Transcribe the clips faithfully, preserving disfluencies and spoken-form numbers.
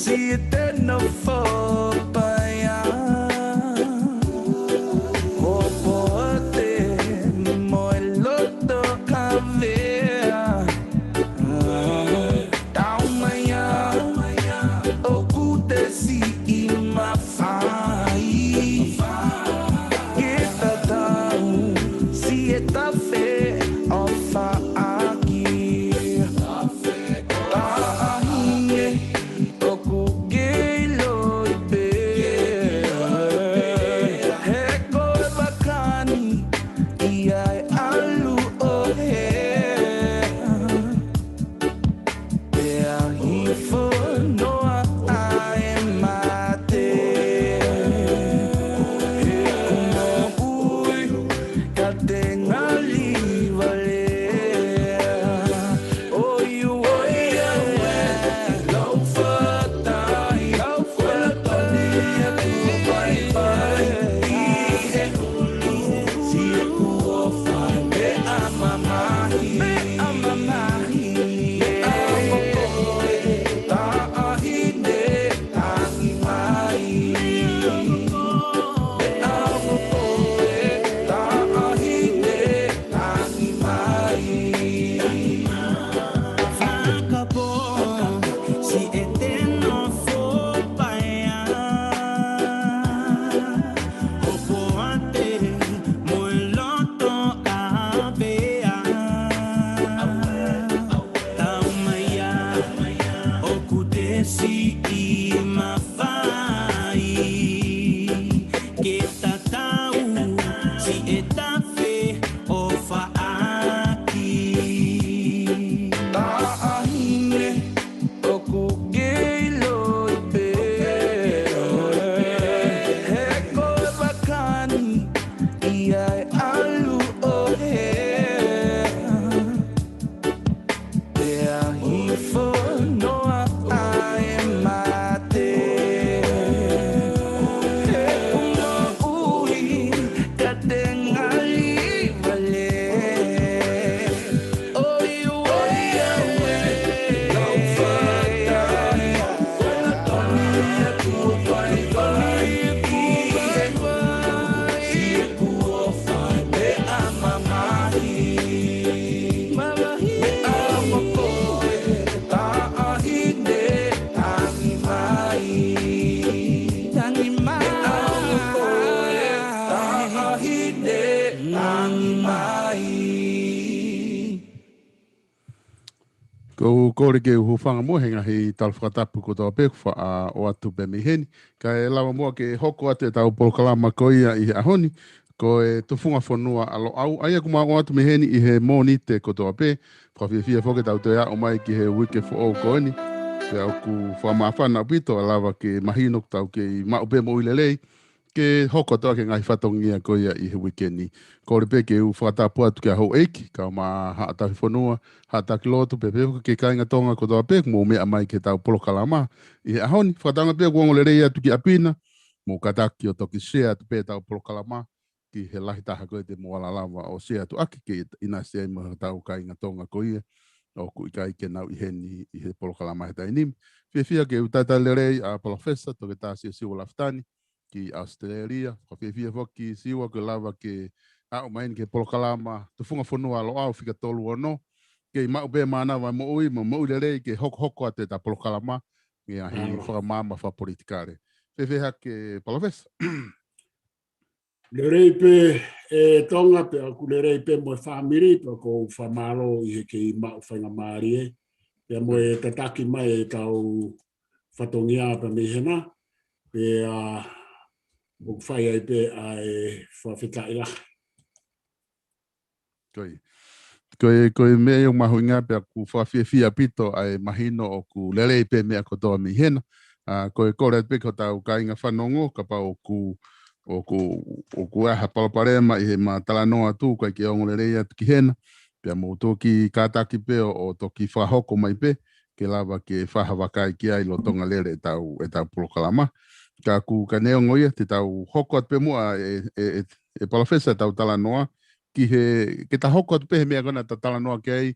Siete no fo paia. Hopoate mo e loto kavea. Taumaia, ʻoku te siʻi mafai. Ke tatau, siete fe ʻofa ʻaki. Taʻahine, ʻoku ke ʻiloʻi pē. He ko e vaka ni, ʻi ai ʻalu ʻo hea. Pea hifo noa ʻa e mate. He ʻoku moʻui ka te ngali vale. Fakapo, siete no fo paia. Hopoate mo e loto kavea. Taumaia, ʻoku te siʻi mafai. Ke tatau, siete fe ʻofa ʻaki. Taʻahine, ʻoku ke ʻiloʻi pē. He ko e vaka ni, ʻi ai ʻalu ʻo hea. Pea hifo noa ʻa e mate. He ʻoku moʻui ka te ngali vale. Ko u kole ke u hūfanga muʻa he ngaahi tala fakatapu kotoa pē kuo faʻa ʻoatu pē mei heni. Kae lava muʻa ke hoko atu ʻetau polokalama ko ia ʻi he ʻaho ni, ko e Tufunga Fonua ʻa Loʻau. ʻA ia ʻoku ma ʻoatu mei heni ʻi he Mōnite kotoa pē. Fakafiefia foki ʻetau toe aʻu mai ki he uike foʻou ko eni. Pea ʻoku fakamāfana ʻaupito ʻa e lava ke mahino ʻoku tau kei maʻu pē moʻui lelei ke hoko atu ʻaki e ngaahi fatongia ko ia ʻi he uike ni. Kole pē ke u fakatapu atu ki he houʻeiki, kae ʻumaʻā Haʻa Tauhi Fonua, Haʻa Taki Lotu, pea pehē ki he kāinga Tonga kotoa pē, mou meʻa mai ki heʻetau polokalama ʻi he ʻaho ni. Fakatauange pē ʻoku ongo lelei atu ki ʻapi na, mou kātaki ʻo toki share atu pē ʻetau polokalama ki he lahi taha ko ē te mou ala lava ʻo share atu ʻaki ke ʻinasi ai mo hotau kāinga Tonga ko ia ʻoku ʻikai ke nau ʻi heni ʻi he polokalama he taimi ni. Fiefia ke u talitali lelei ʻa Palōfesa Toketā Siosiua Lafitani, ki ʻAositelēlia. Fakafiefia foki Siua ke lava ke aʻu mai eni ki he polokalama Tufunga Fonua ʻa Loʻau fika tolu ono. Kei maʻu pē mānava moʻui, mo moʻui lelei ke hokohoko atu ʻeta polokalama. Nge ahi fakamaama fakapolitikale. Fēfē hake, Palōfesa? Lelei pē ʻe Tonga, pea ʻoku lelei pē mo e fāmili, pea ʻoku ou fakamālō ʻi he kei maʻu faingamālie. Pea mo e tataki mai ʻetau fatongia pea mei hena, pea ʻoku fai ai pē ʻa e fakafetaʻi lahi. Ko e, ko e, ko e meʻa ia ʻoku mahuʻinga pea ʻoku fakafiefia ʻaupito ʻa e mahino ʻoku lelei pē meʻa kotoa mei hena. ʻA, ko e kole atu pē ki hotau kāinga fanongo, kapau ʻoku, ʻoku, ʻoku ʻi ai ha palopalema ʻi heʻema talanoa atu, ʻoku ʻikai ke ongo lelei atu ki hena. Pea mou toki kātaki pē ʻo, ʻo toki fakahoko mai pē, ke lava ke fai ha vakai ki ai lolotonga lele ʻetau, ʻetau polokalama. Ka ʻoku, ka neongo ia, te tau hoko atu pē muʻa ʻe, ʻe, ʻe, ʻe Palōfesa ʻetau talanoa, ki he, ke ta hoko atu pē he meʻa ko ena ta talanoa ki ai,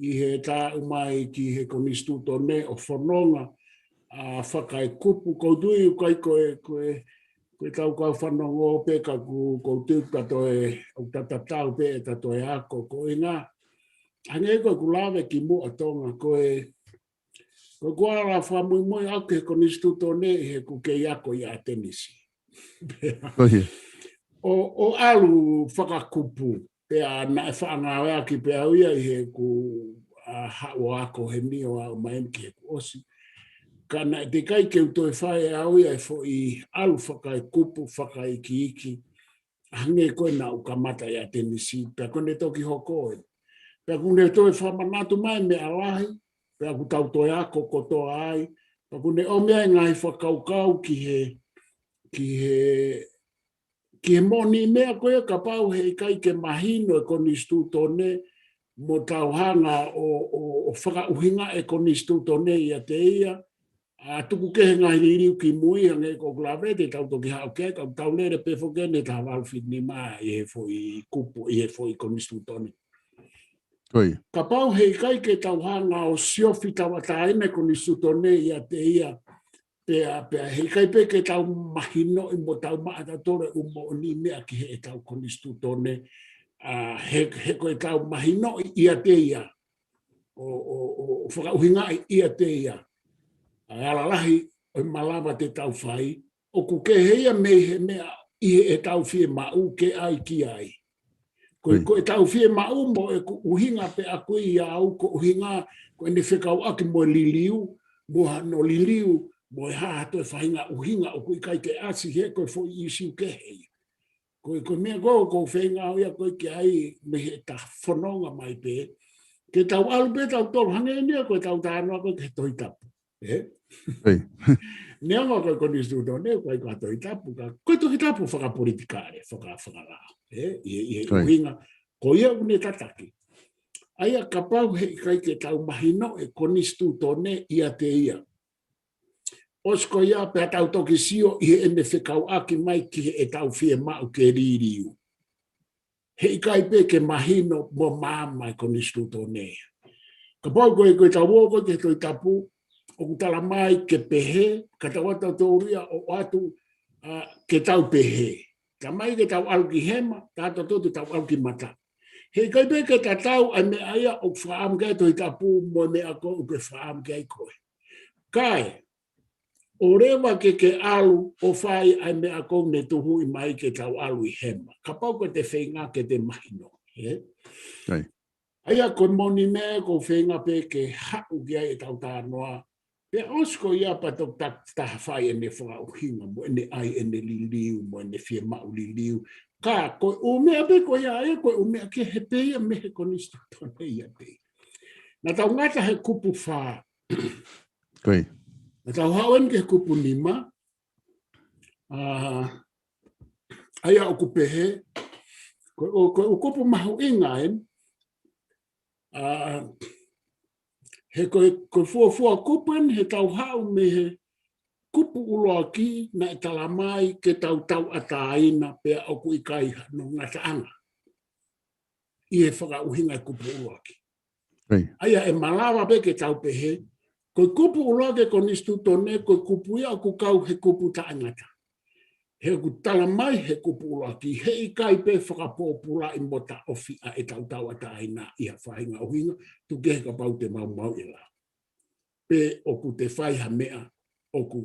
ʻi he taʻu mai ki he konisitūtone ʻo fononga ʻa fakaekupu. Ko u tui ʻoku ʻikai ko e, ko e, ko e tau kau fanongo pē ka ku, ko u tui ka toe, ʻoku ta tatau pē ʻe ta toe ako ko e ngā. Hangē ko ʻeku lave ki muʻa Tonga ko e, ko ʻeku ala fakamuimui ʻaʻaku ki he konisitūtone ʻi heʻeku kei ako ʻi ʻAtenisi. ʻO, ʻo ʻalu fakakupu, pea naʻe faʻa ngāueʻaki pē au ia ʻi heʻeku, ʻa, haʻu ʻo ako heni ʻo aʻu mai ki heʻeku ʻosi. Ka naʻe teʻeki ai ke u toe fai ʻe au ia e foʻi ʻalu fakaekupu, fakaikiiki. Hangē ko ē naʻa ku kamata ʻi ʻAtenisi, pea ko ʻene toki hoko ē. Pea kuo ne toe fakamanatu mai meʻa lahi, pea kuo tau toe ako kotoa ai, pea kuo ne ʻomai e ngaahi fakakaukau ki he, ki he, ki he moʻoni meʻa ko ia kapau heʻikai ke mahino e konisitūtone, mo tau hanga ʻo, ʻo, ʻo fakaʻuhingaʻi e konisitūtone ʻiate ia, ʻa tuku kehe ngaahi liliu ki mui, hangē ko ʻeku lave te tau toki haʻu ki ai, ka tau lele pē foki ʻene taha valu fitu nima ʻi he foʻi kupu, ʻi he foʻi konisitūtone. Kapau heʻikai ke tau hanga ʻo siofi tauʻatāina e konisitūtone ʻiate ia, pea, pea heʻikai pē ke tau mahinoʻi mo tau maʻatautolu e ʻū moʻoni meʻa ki heʻetau konisitūtone, ʻa, he, he ko ʻetau mahinoʻi ʻiate ia, ʻo, ʻo, ʻo, ʻo fakaʻuhingaʻi ʻiate ia ʻa e ala lahi ʻo e malava te tau fai, ʻoku kehe ia mei he meʻa ʻi heʻetau fiemaʻu ke ʻai ki ai. Ko, ko ʻetau fiemaʻu mo ʻeku ʻuhinga pē ʻaku ia au, ko e ʻuhinga, ko ʻene fekauʻaki mo e liliu, mo hano liliu, mo e hā ha toe faʻahinga ʻuhinga ʻoku ʻikai ke ʻasi he ko e foʻi ʻīsiu kehe ia. Ko e, ko e meʻa ko ē ʻoku ou feinga au ia ko ē ki ai mei he ta fononga mai pē. Ke tau ʻalu pē tautolu hangē ni ia ko ʻetau talanoa ko ē ki he Tohi Tapu. Ē? Neongo ko e konisitūtone, ʻoku ʻikai ko ha Tohi Tapu, ka ko e Tohi Tapu fakapolitikale, faka-, fakalao. Ē? ʻI he, ʻi he ʻuhinga, ko ia ʻoku ne tataki. ʻA ia kapau heʻikai ke tau mahinoʻi e konisitūtone ʻiate ia. ʻOsi ko ia pea tau toki sio ʻi heʻene fekauʻaki mai ki heʻetau fiemaʻu ke liliu. Heʻikai pē ke mahino mo maama e konisitūtone. Kapau ko e, ko ʻetau ō ko ē ki he Tohi Tapu, ʻoku tala mai ke pehē, ka tau ʻatu tōria ʻo ʻoatu, ʻa, ke tau pehē. Tala mai ke tau ʻalu ki hema, ta toto te tau ʻalu ki mata. Heʻikai pē ke tatau ʻa e meʻa ia ʻoku fakaʻamu ki ai e Tohi Tapu mo e meʻa ko ē ʻoku ke fakaʻamu ki ai koe. Kae, ʻoua leva ke ke ʻalu ʻo fai ʻa e meʻa ko ē ne tuhuʻi mai ke tau ʻalu ʻi hema. Kapau ko e te feinga ke te mahino, ē? ʻA ia ko e moʻoni meʻa ʻoku ou feinga pē ke haʻu ki ai ʻetau talanoa. Pea ʻosi ko ia pea toki ta-, taha fai ʻene fakaʻuhinga mo ʻene ʻai ʻene liliu mo ʻene fiemaʻu liliu. Ka ko e ʻū meʻa pē ko ia ʻa ia ko e ʻū meʻa kehe pē ia mei he konisitūtone ʻiate ia. Naʻa tau ngata he kupu fā. Naʻa tau haʻu eni ki he kupu nima. ʻA, ʻa ia ʻoku pehē, ko, ʻo, ko e ʻū kupu mahuʻinga eni, ʻa, he ko e, ko e fuofua kupu eni he tau haʻu mei he kupu ʻuluaki naʻe tala mai ke tau tauʻatāina pea ʻoku ʻikai hano ngataʻanga ʻi he fakaʻuhinga e kupu ʻuluaki. ʻA ia ʻe malava pē ke tau pehē, ko e kupu ʻuluaki e konisitūtone, ko e kupu ia ʻoku kau he kupu taʻengata. He ʻoku tala mai he kupu ʻuluaki, heʻikai pē fakapōpulaʻi mo taʻofi ʻa ʻetau tauʻatāina ʻi ha faʻahinga ʻuhinga, tuku kehe kapau te maumauʻi e lao. Pe ʻoku te fai ha meʻa, ʻoku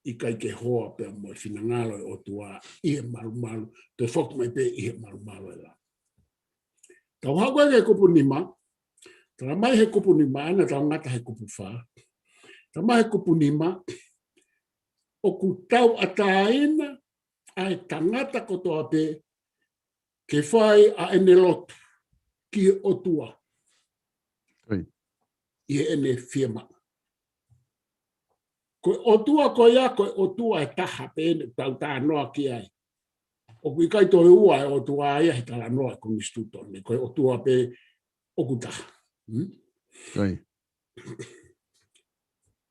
ʻikai ke hoa pea mo e finangalo e ʻOtua ʻi he malumalu, toe foki mai pē ʻi he malumalu e lao. Tau haʻu ko ē ki he kupu nima, tala mai he kupu nima, ʻa ia naʻa tau ngata he kupu fā. Talamai he kupu nima, ʻoku tauʻatāina ʻa e tangata kotoa pē ke fai ʻa ʻene lotu ki he ʻOtua ʻi heʻene fiemaʻu. Ko e ʻOtua ko ia, ko e ʻOtua ʻe taha pē ʻeni ʻoku tau talanoa ki ai. ʻOku ʻikai toe ua e ʻOtua ia he talanoa e konisitūtone, ko e ʻOtua pē ʻoku taha.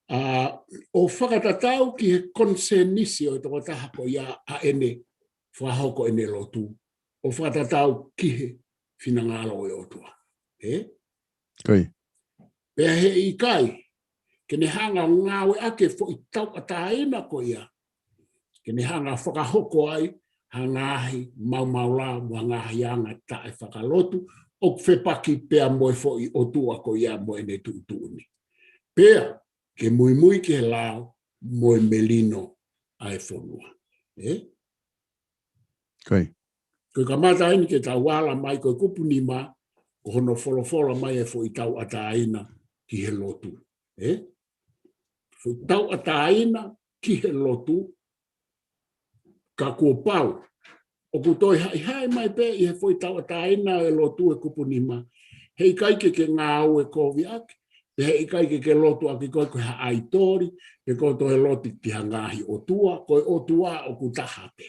ʻO fakatatau ki he konisēnisi ʻo e tokotaha ko ia ʻa ʻene fakahoko ʻene lotu, ʻo fakatatau ki he finangalo ʻo e ʻOtua. Pea he ʻikai ke ne hanga ʻo ngāueʻaki e foʻi tauʻatāina ko ia ke ne hanga ʻo fakahoko ai ha ngaahi maumau lao mo ha ngaahi anga taʻe fakalotu ʻoku fepaki pea mo e foʻi ʻOtua ko ia mo ʻene tuʻutuʻuni. Pea ke muimui ki he lao mo e melino ʻa e fonua. Ko e kamata ʻeni ke tau ala mai ko e kupu nima, ko hono folofola mai e foʻi tauʻatāina ki he lotu. Foʻi tauʻatāina ki he lotu, ka kuo pau ʻoku toe haʻihaʻi mai pē ʻi he foʻi tauʻatāina e lotu e kupu nima. He ʻikai ke ke ngāue kovi ʻaki, pe he ʻikai ke ke lotu ʻaki koe ko ha ʻaitoli, pe ko e toe lotu ki ha ngaahi ʻotua, ko e ʻOtua ʻoku taha pē.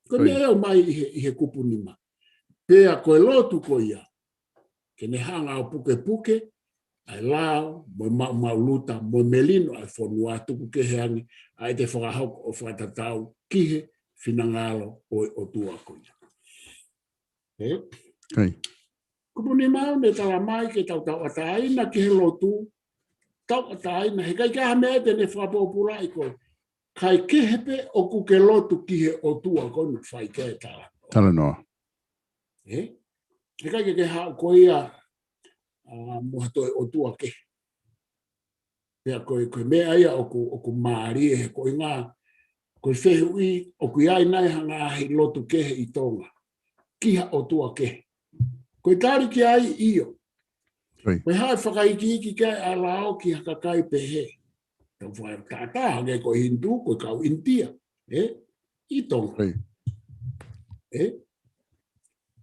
Ko e meʻa ia ʻoku mai ʻi he kupu nima. Pea ko e lotu ko ia ke ne hanga ʻo pukepuke ʻa e lao mo e maumau luta mo e melino ʻa e fonua, tuku kehe ange ʻa ʻete fakahoko ʻo fakatatau ki he finangalo ʻo e ʻOtua ko ia. Kupu nima ʻoku ne talamai ke tau tauʻatāina ki he lotu, tauʻatāina, he ʻikai ke ʻi ai ha meʻa te ne fakapōpulaʻi koe. Kae kehe pē ʻoku ke lotu ki he ʻOtua ko eni ʻoku fai ki ai e talanoa. He ʻikai ke ke haʻu koe ia mo ha toe ʻotua kehe. Pea ko e meʻa ia ʻoku mālie he ko e ngaahi, ko e fehuʻi ʻoku ʻi ai nai ha ngaahi lotu kehe ʻi Tonga ki ha ʻotua kehe. Ko e tali ki ai ʻio. Ko e hā e fakaikiiki ki ai ʻa e lao ki ha kakai pehē. Tau fakatātā hangē ko e Hinitū, ko e kau ʻInitia ʻi Tonga.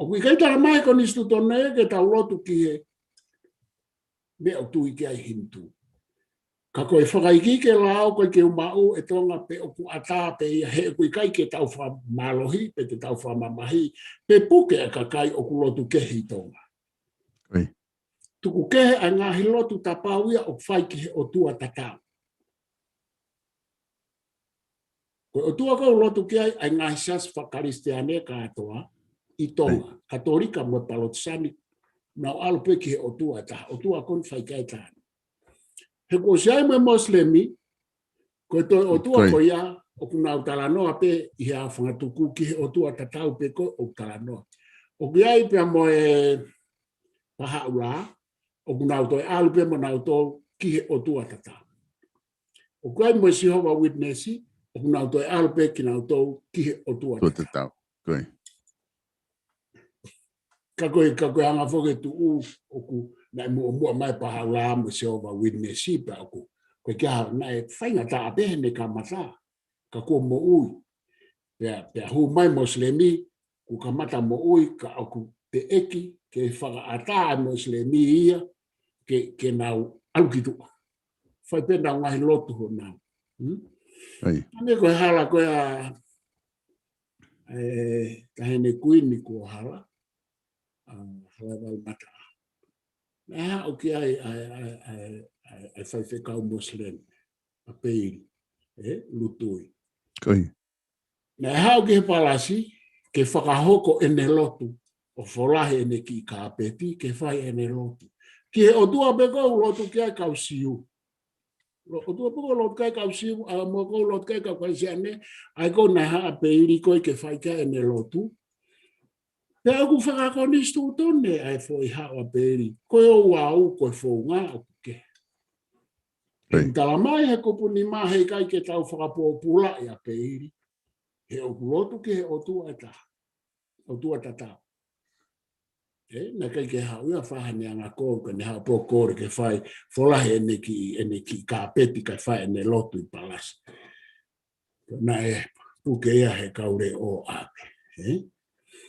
ʻOku ʻikai talamai he konisitūtone ke tau lotu ki he meʻa ʻoku tui ki ai Hinitū. Ka ko e fakaikiiki e lao ko e ke u maʻu e Tonga pe ʻoku ʻatā pē ia he ʻoku ʻikai ke tau fakamālohi pe te tau fakamamahi pe puke ʻa e kakai ʻoku lotu kehe ʻi Tonga. Tuku kehe ʻa e ngaahi lotu tapau ia ʻoku fai ki he ʻotua tatau. Ko e ʻotua ʻoku lotu ki ai ʻa e ngaahi siasi fakakalisitiane kātoa ʻi Tonga, Katolika mo e Palotisani, nau ʻalu pē ki he ʻotua taha, ʻotua ko eni fai ki ai e talanoa. He kuo ʻosi ʻi ai mo e Mosilemi, ko e toe ʻotua ko ia ʻoku nau talanoa pē ʻi he ʻaho fanga tuku ki he ʻotua tatau pē ko ē ʻoku talanoa. ʻOku ʻi ai pea mo e Pahaʻulā, ʻoku nau toe ʻalu pē mo nautolu ki he ʻotua tatau. ʻOku ʻi ai mo e Sihova Witness, ʻoku nau toe ʻalu pē kinautolu ki he ʻotua tatau. Ka ko e, ka ko e anga foki e tuʻu ʻoku naʻe muʻomuʻa mai Pahaʻulā mo e Sihova Witness pea ʻoku, ko e kia naʻe faingataʻa pē heʻene kamata. Ka kuo moʻui. Pea, pea hū mai Mosilemi, kuo kamata moʻui, ka ʻoku teʻeki ke fakaʻatā e Mosilemi ia ke, ke nau ʻalu ki tuʻa. Fai pē nau ngaahi lotu honau. Hangē ko e hala ko ē ʻa e taʻahine kuini kuo hala, ʻa Halaevalu Mataʻaho. Naʻe haʻu ki ai ʻa e, ʻa e, ʻa e faifekau Mosilemi, ʻa Peili, ʻe, Lutui. Naʻe haʻu ki he palasi ke fakahoko ʻene lotu, ʻo folahi ʻene kiʻi kāpeti ke fai ʻene lotu. Ki he ʻotua pē ko ē ʻoku lotu ki ai e kau Siu. ʻOtua pē ko ē ʻoku lotu ki ai e kau Siu, ʻa mo ko ē ʻoku lotu ki ai e kau Kalisitiane, ʻa ia ko ē naʻe haʻu ʻa Peili ko ē ke fai ki ai ʻene lotu. Pea ʻoku fakakonisitūtone ʻa e foʻi haʻu ʻa Peili, ko e ouau, ko e founga ʻoku kehe. Pea talamai he kupu nima he ʻikai ke tau fakapōpulaʻi ʻa Peili, he ʻoku lotu ki he ʻotua ʻe taha, ʻotua tatau. ʻE, naʻe ʻikai ke haʻu ia ʻo fai haʻane anga kolo, ka ne haʻu pē ʻo kole ke fai, folahi ʻene kiʻi, ʻene kiʻi kāpeti kae fai ʻene lotu ʻi Palasi. Ko ia naʻe puke ia he kau leʻo ʻo ʻAve. ʻE?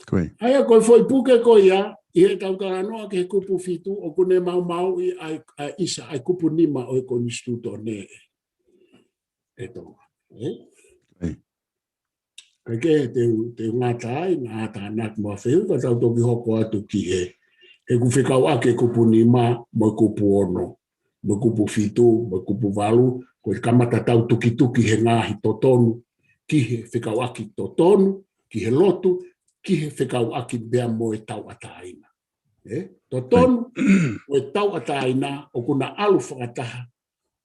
Ko ia. ʻA ia ko e foʻi puke ko ia, ʻi heʻetau talanoa ki he kupu fitu, ʻoku ne maumauʻi ʻa e, ʻa e ʻisa, ʻa e kupu nima ʻo e konisitūtone ʻe Tonga. ʻE? Ko ia. Kae kehe te u, te u ngata ai, ngata ʻaʻana ki muʻa fehuʻi, ka tau toki hoko atu ki he, he ʻoku fekauʻaki e kupu nima, mo e kupu ono, mo e kupu fitu, mo e kupu valu, ko e kamata tau tukituki he ngaahi totonu, ki he fekauʻaki totonu, ki he lotu, ki he fekauʻaki pea mo e tauʻatāina. ʻE? Totonu, mo e tauʻatāina, ʻoku na ʻalu fakataha,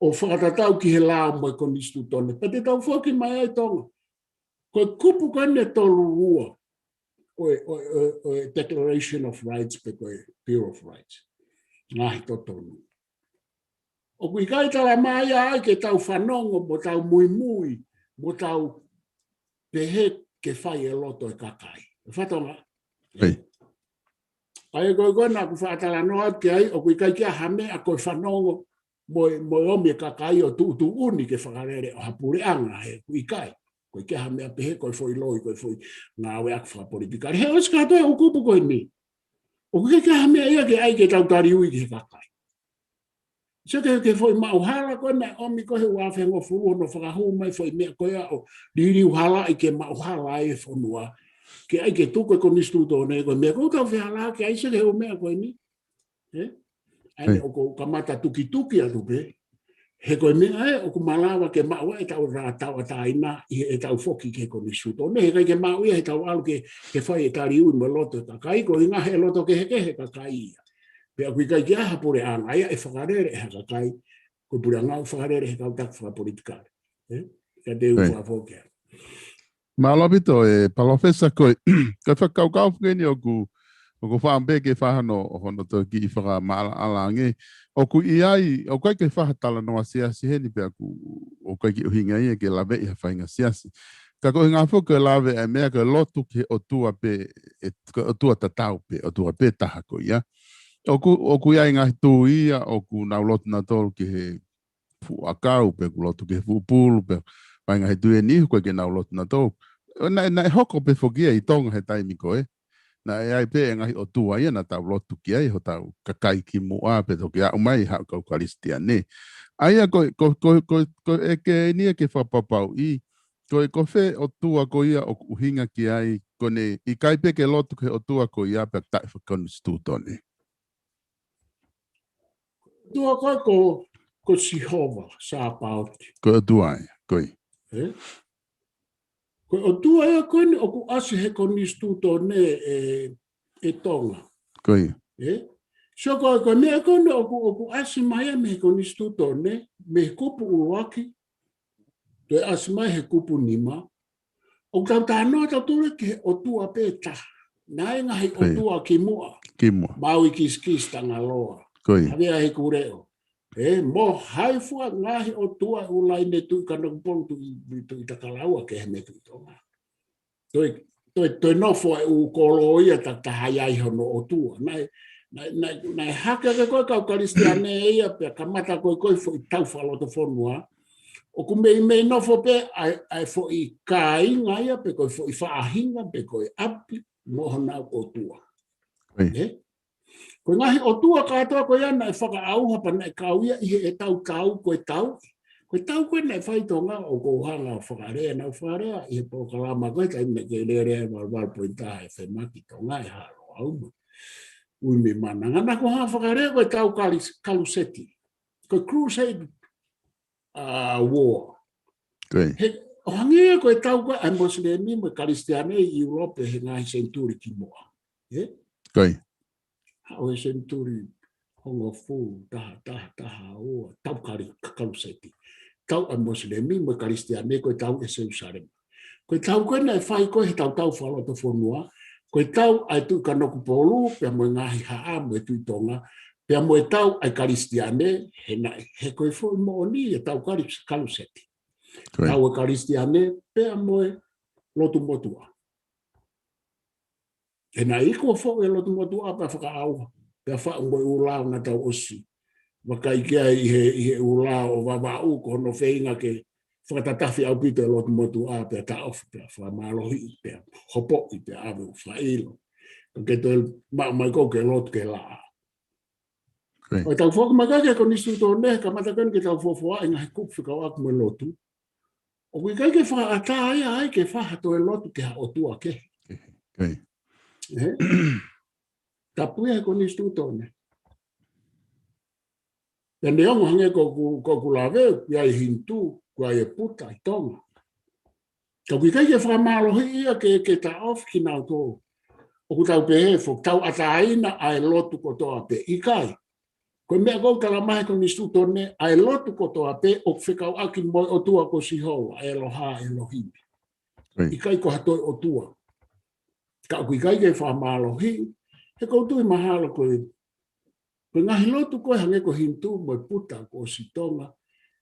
ʻo fakatatau ki he lao mo e konisitūtone. Pea te tau foki mai ai Tonga. Ko e kupu ko eni ʻe tolu ua ʻo e, ʻo e, ʻo e, ʻo e Declaration of Rights pe ko e Bill of Rights. Ngaahi totonu. ʻOku ʻikai tala mai ai ke tau fanongo, mo tau muimui, mo tau pehē ke fai e loto e kakai. ʻE fatonga? ʻEi. ʻA ia ko e ko ena ʻoku faʻa talanoa atu ki ai, ʻoku ʻikai ke ʻi ai ha meʻa ko e fanongo, mo e, mo e ʻomi e kakai ʻo tuʻutuʻuni ke fakalele ʻo ha puleʻanga, he ʻoku ʻikai. ʻOku ʻikai ha meʻa pehē ko e foʻi loi, ko e foʻi ngāueʻaki fakapolitikale. He ʻosi kātoa e ʻū kupu ko eni. ʻOku ʻikai ke ʻi ai ha meʻa ia ke ʻai ke tau taliui ki he kakai. Sio ki he, ki he foʻi maʻuhala ko ena ʻomi ko ē he ua afe hongofulu hono fakahū mai foʻi meʻa ko ia ʻo liliu halaʻi ke maʻuhala ai e fonua. Ke ʻai ke tuku e konisitūtone ko e meʻa ko ē ʻoku tau fehalaaki ai sio ki he ʻū meʻa ko eni. ʻE? ʻA ia ʻoku ou kamata tukituki atu pē. He ko e meʻa ē, ʻoku malava ke maʻu ai ʻetau ra-, tauʻatāina ʻi heʻetau foki ki he konisitūtone. He ʻikai ke maʻu ia heʻetau ʻalu ke, ke fai e taliui mo e loto e kakai, ko e ʻuhinga he loto kehekehe e kakai ia. Pea ʻoku ʻikai ke ʻi ai ha puleʻanga ia ʻe fakalele ʻe ha kakai, ko e puleʻanga ʻoku fakalele he kau taki fakapolitikale. ʻE? Ka te u fakafoki atu. Mālō ʻaupito e Palōfesa ko e, ko e fakakaukau foki eni ʻoku, ʻoku ou fakaʻamu pē ke fai hano, hono toki fakamaʻalaʻala ange. ʻOku ʻi ai, ʻoku ʻikai ke fai ha talanoa siasi heni pea ʻoku, ʻoku ʻikai ke ʻuhinga ia ke laveʻi ha faʻahinga siasi. Ka ko e ʻuhinga foki ko e lave ʻa e meʻa ko e lotu ki he ʻOtua pē, ʻe, ko e ʻOtua tatau pē, ʻOtua pē taha ko ia. ʻOku, ʻoku ʻi ai ngaahi tui ia, ʻoku nau lotu nautolu ki he fuʻu ʻakau, pe ʻoku lotu ki he fuʻu pulu, pe faʻahinga he tui ʻe niʻihi ʻoku ʻikai ke nau lotu nautolu. Naʻe, naʻe hoko pē foki ia ʻi Tonga he taimi ko ē. Naʻe ʻi ai pē e ngaahi ʻotua ia naʻa tau lotu ki ai, hotau kakai kimuʻa, pe toki aʻu mai haʻu kau Kalisitiane. ʻA ia ko, ko, ko, ko, ko e ke eni ia ke fakapapauʻi, ko e ko fē ʻOtua ko ia ʻoku ʻuhinga ki ai, ko ʻene ʻikai pē ke lotu ki he ʻOtua ko ia pea taʻe fakakonisitūtone. ʻOtua ko ē ko, ko Sihova Sāpaoti. Ko e ʻOtua ia, ko ia. ʻE? Ko e ʻOtua ia ko eni ʻoku ʻasi he konisitūtone ʻe, ʻe Tonga. Ko ia. ʻE? So ko, ko e meʻa ko eni ʻoku, ʻoku ʻasi mai ia mei he konisitūtone, mei he kupu ʻuluaki, toe ʻasi mai he kupu nima, ʻoku tau talanoa tautolu ki he ʻOtua pē taha. Naʻe ʻi ai ngaahi ʻOtua kimuʻa. Kimuʻa. Maui Kisikisi Tangaloa. Ko ia. Havea Hikuleʻo. ʻE, mo hai fua ngaahi ʻOtua ʻi ʻUlaine, Tuʻi Kanokupolu, Tuʻi, Tuʻi Takalaua, kehe mo e Tuʻi Tonga. Toe, toe, toe nofo e ʻū kolo ia takitaha ʻi ai hono ʻOtua. Naʻe, naʻe, naʻe, naʻe hake hake ko ē kau Kalisitiane ia pea kamata ko ē ko ē foʻi tau fakalotofonua. ʻOku meimei nofo pē ʻa e, ʻa e foʻi kāinga ia pe ko e foʻi faʻahinga pe ko e ʻapi mo honau ʻOtua. Ko ia. ʻE? Ko e ngaahi ʻOtua kātoa ko ia naʻe fakaʻauha pea naʻe kau ia ʻi heʻetau tau ko e tau. Ko e tau ko ē naʻe fai ʻi Tonga ʻoku ou hanga ʻo fakalea, naʻa ku fakalea ʻi he polokalama ko ē taimi naʻe kei lele ai Valuvalu Poini Taha ʻa e F M ki Tonga ʻe Halo Auma. Ui mei Mananga naʻa ku hanga ʻo fakalea ko e tau Kalis-, Kaluseti. Ko e Crusade, uh, War. Ko ia. He, ʻo hangē ko e tau ko ē ʻa e Mosilemi mo e Kalisitiane ʻi ʻIulope he ngaahi senituli kimuʻa. ʻE? Ko ia. Haʻu he senituli hongofulu, taha, taha, taha ua, tau Kali-, ka-, Kaluseti. Tau ʻa e Mosilemi mo e Kalisitiane ko e tau ʻi Selusalema. Ko e tau ko ē naʻe fai ko ē he tau tau fakalotofonua, ko e tau ʻa e Tuʻi Kanokupolu, pea mo e ngaahi haʻa mo e Tuʻi Tonga, pea mo e tau ʻa e Kalisitiane, he naʻe, he ko e foʻi moʻoni e tau Kalis-, Kaluseti. Ko ia. Tau ʻa e Kalisitiane, pea mo e lotu motuʻa. He naʻe iku ʻo foʻi e lotu motuʻa pea fakaʻauha, pea faʻu mo e ʻū lao naʻa tau ʻosi vakai ki ai ʻi he, ʻi he ʻū lao ʻo Vavaʻu, ko hono feinga ke fakatatafi ʻaupito e lotu motuʻa, pea taʻofi, pea fakamālohiʻi, pea hopoʻi, pea ʻave ʻo fakaʻilo. Ka ke toe maʻu mai ʻoku ke lotu ke laʻā. Ko e tau foki mai ki he konisitūtone, kamata ko eni ke tau fuofua ʻi he ngaahi kupu fekauʻaki mo e lotu. ʻOku ʻikai ke fakaʻatā ia ai ke fai ha toe lotu ki ha ʻotua kehe. Ko e tapu ia he konisitūtone. Pea neongo hangē ko ʻeku, ko ʻeku lave, ʻoku ʻi ai e Hinitū, ʻoku ʻi ai e Puta ʻi Tonga. Ka ʻoku ʻikai ke fakamālohiʻi ia ke, ke taʻofi kinautolu. ʻOku tau pehē foki, tauʻatāina ʻa e lotu kotoa pē, ʻikai. Ko e meʻa ʻoku tala mai he konisitūtone, ʻa e lotu kotoa pē ʻoku fekauʻaki mo e ʻOtua ko Sihova, ʻEloha, ʻElohimi. ʻIkai ko ha toe ʻotua. Ka ʻoku ʻikai ke fakamālohiʻi, he ʻoku ou tui mahalo ko e, ko e ngaahi lotu ko ē hangē ko e Hinitū mo e Puta kuo ʻosi ʻi Tonga,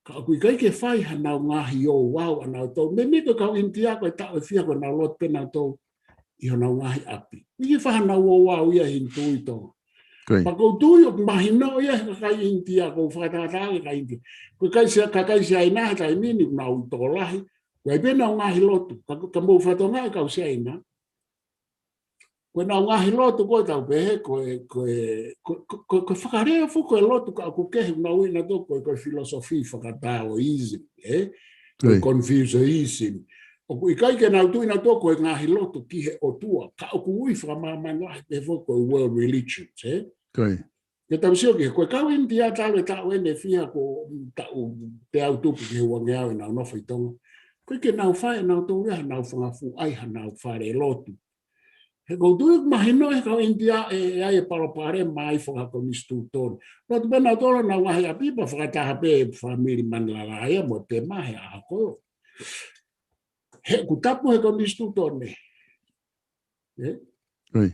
ka ʻoku ʻikai ke fai hanau ngaahi ouau ʻanautolu. Meimei ko e kau ʻInitia ko e taʻu ʻe fiha ko ʻenau lotu pē nautolu ʻi honau ngaahi ʻapi. ʻIkai ke fai hanau ouau ia Hinitū ʻi Tonga. Pea ʻoku ou tui ʻoku mahino ia he kakai ʻInitia, ʻoku ou fakatātā ki he kakai ʻInitia. Ko e kakai Siaina he taimi ni, nau tokolahi, ʻoku ʻi ai pē ʻenau ngaahi lotu. Ka, ka mou fakatokangaʻi e kau Siaina, ko ʻenau ngaahi lotu ko ē tau pehē, ko e, ko e, ko, ko, ko, ko e fakalea foki ko e lotu ka ʻoku kehe, nau ui nautolu ko e, ko e philosophy faka-Taoism, ē? Ko e Confucianism. ʻOku ʻikai ke nau tui nautolu ko e ngaahi lotu ki he ʻotua, ka ʻoku ui fakamāmani lahi pē foki ko e world religions, ē? Ke tau sio ki he, ko e kau ʻInitia talu e taʻu ʻeni ʻe fiha ko e taʻu teau tupu ki he uangeau ʻenau nofo ʻi Tonga. ʻOku ʻikai ke nau fai ʻe nautolu ia hanau fanga fuʻu ʻai hanau fale lotu. He ʻoku ou tui ʻoku mahino he kau ʻInitia ʻe, ʻe ʻi ai e palopalema ʻi he fakakonisitūtone. Lotu pē nautolu honau ngaahi ʻapi pea fakataha pē e fāmili Manilalaea mo e Pema he ʻaho ko ē. He ʻoku tapu he konisitūtone. Ē? ʻA,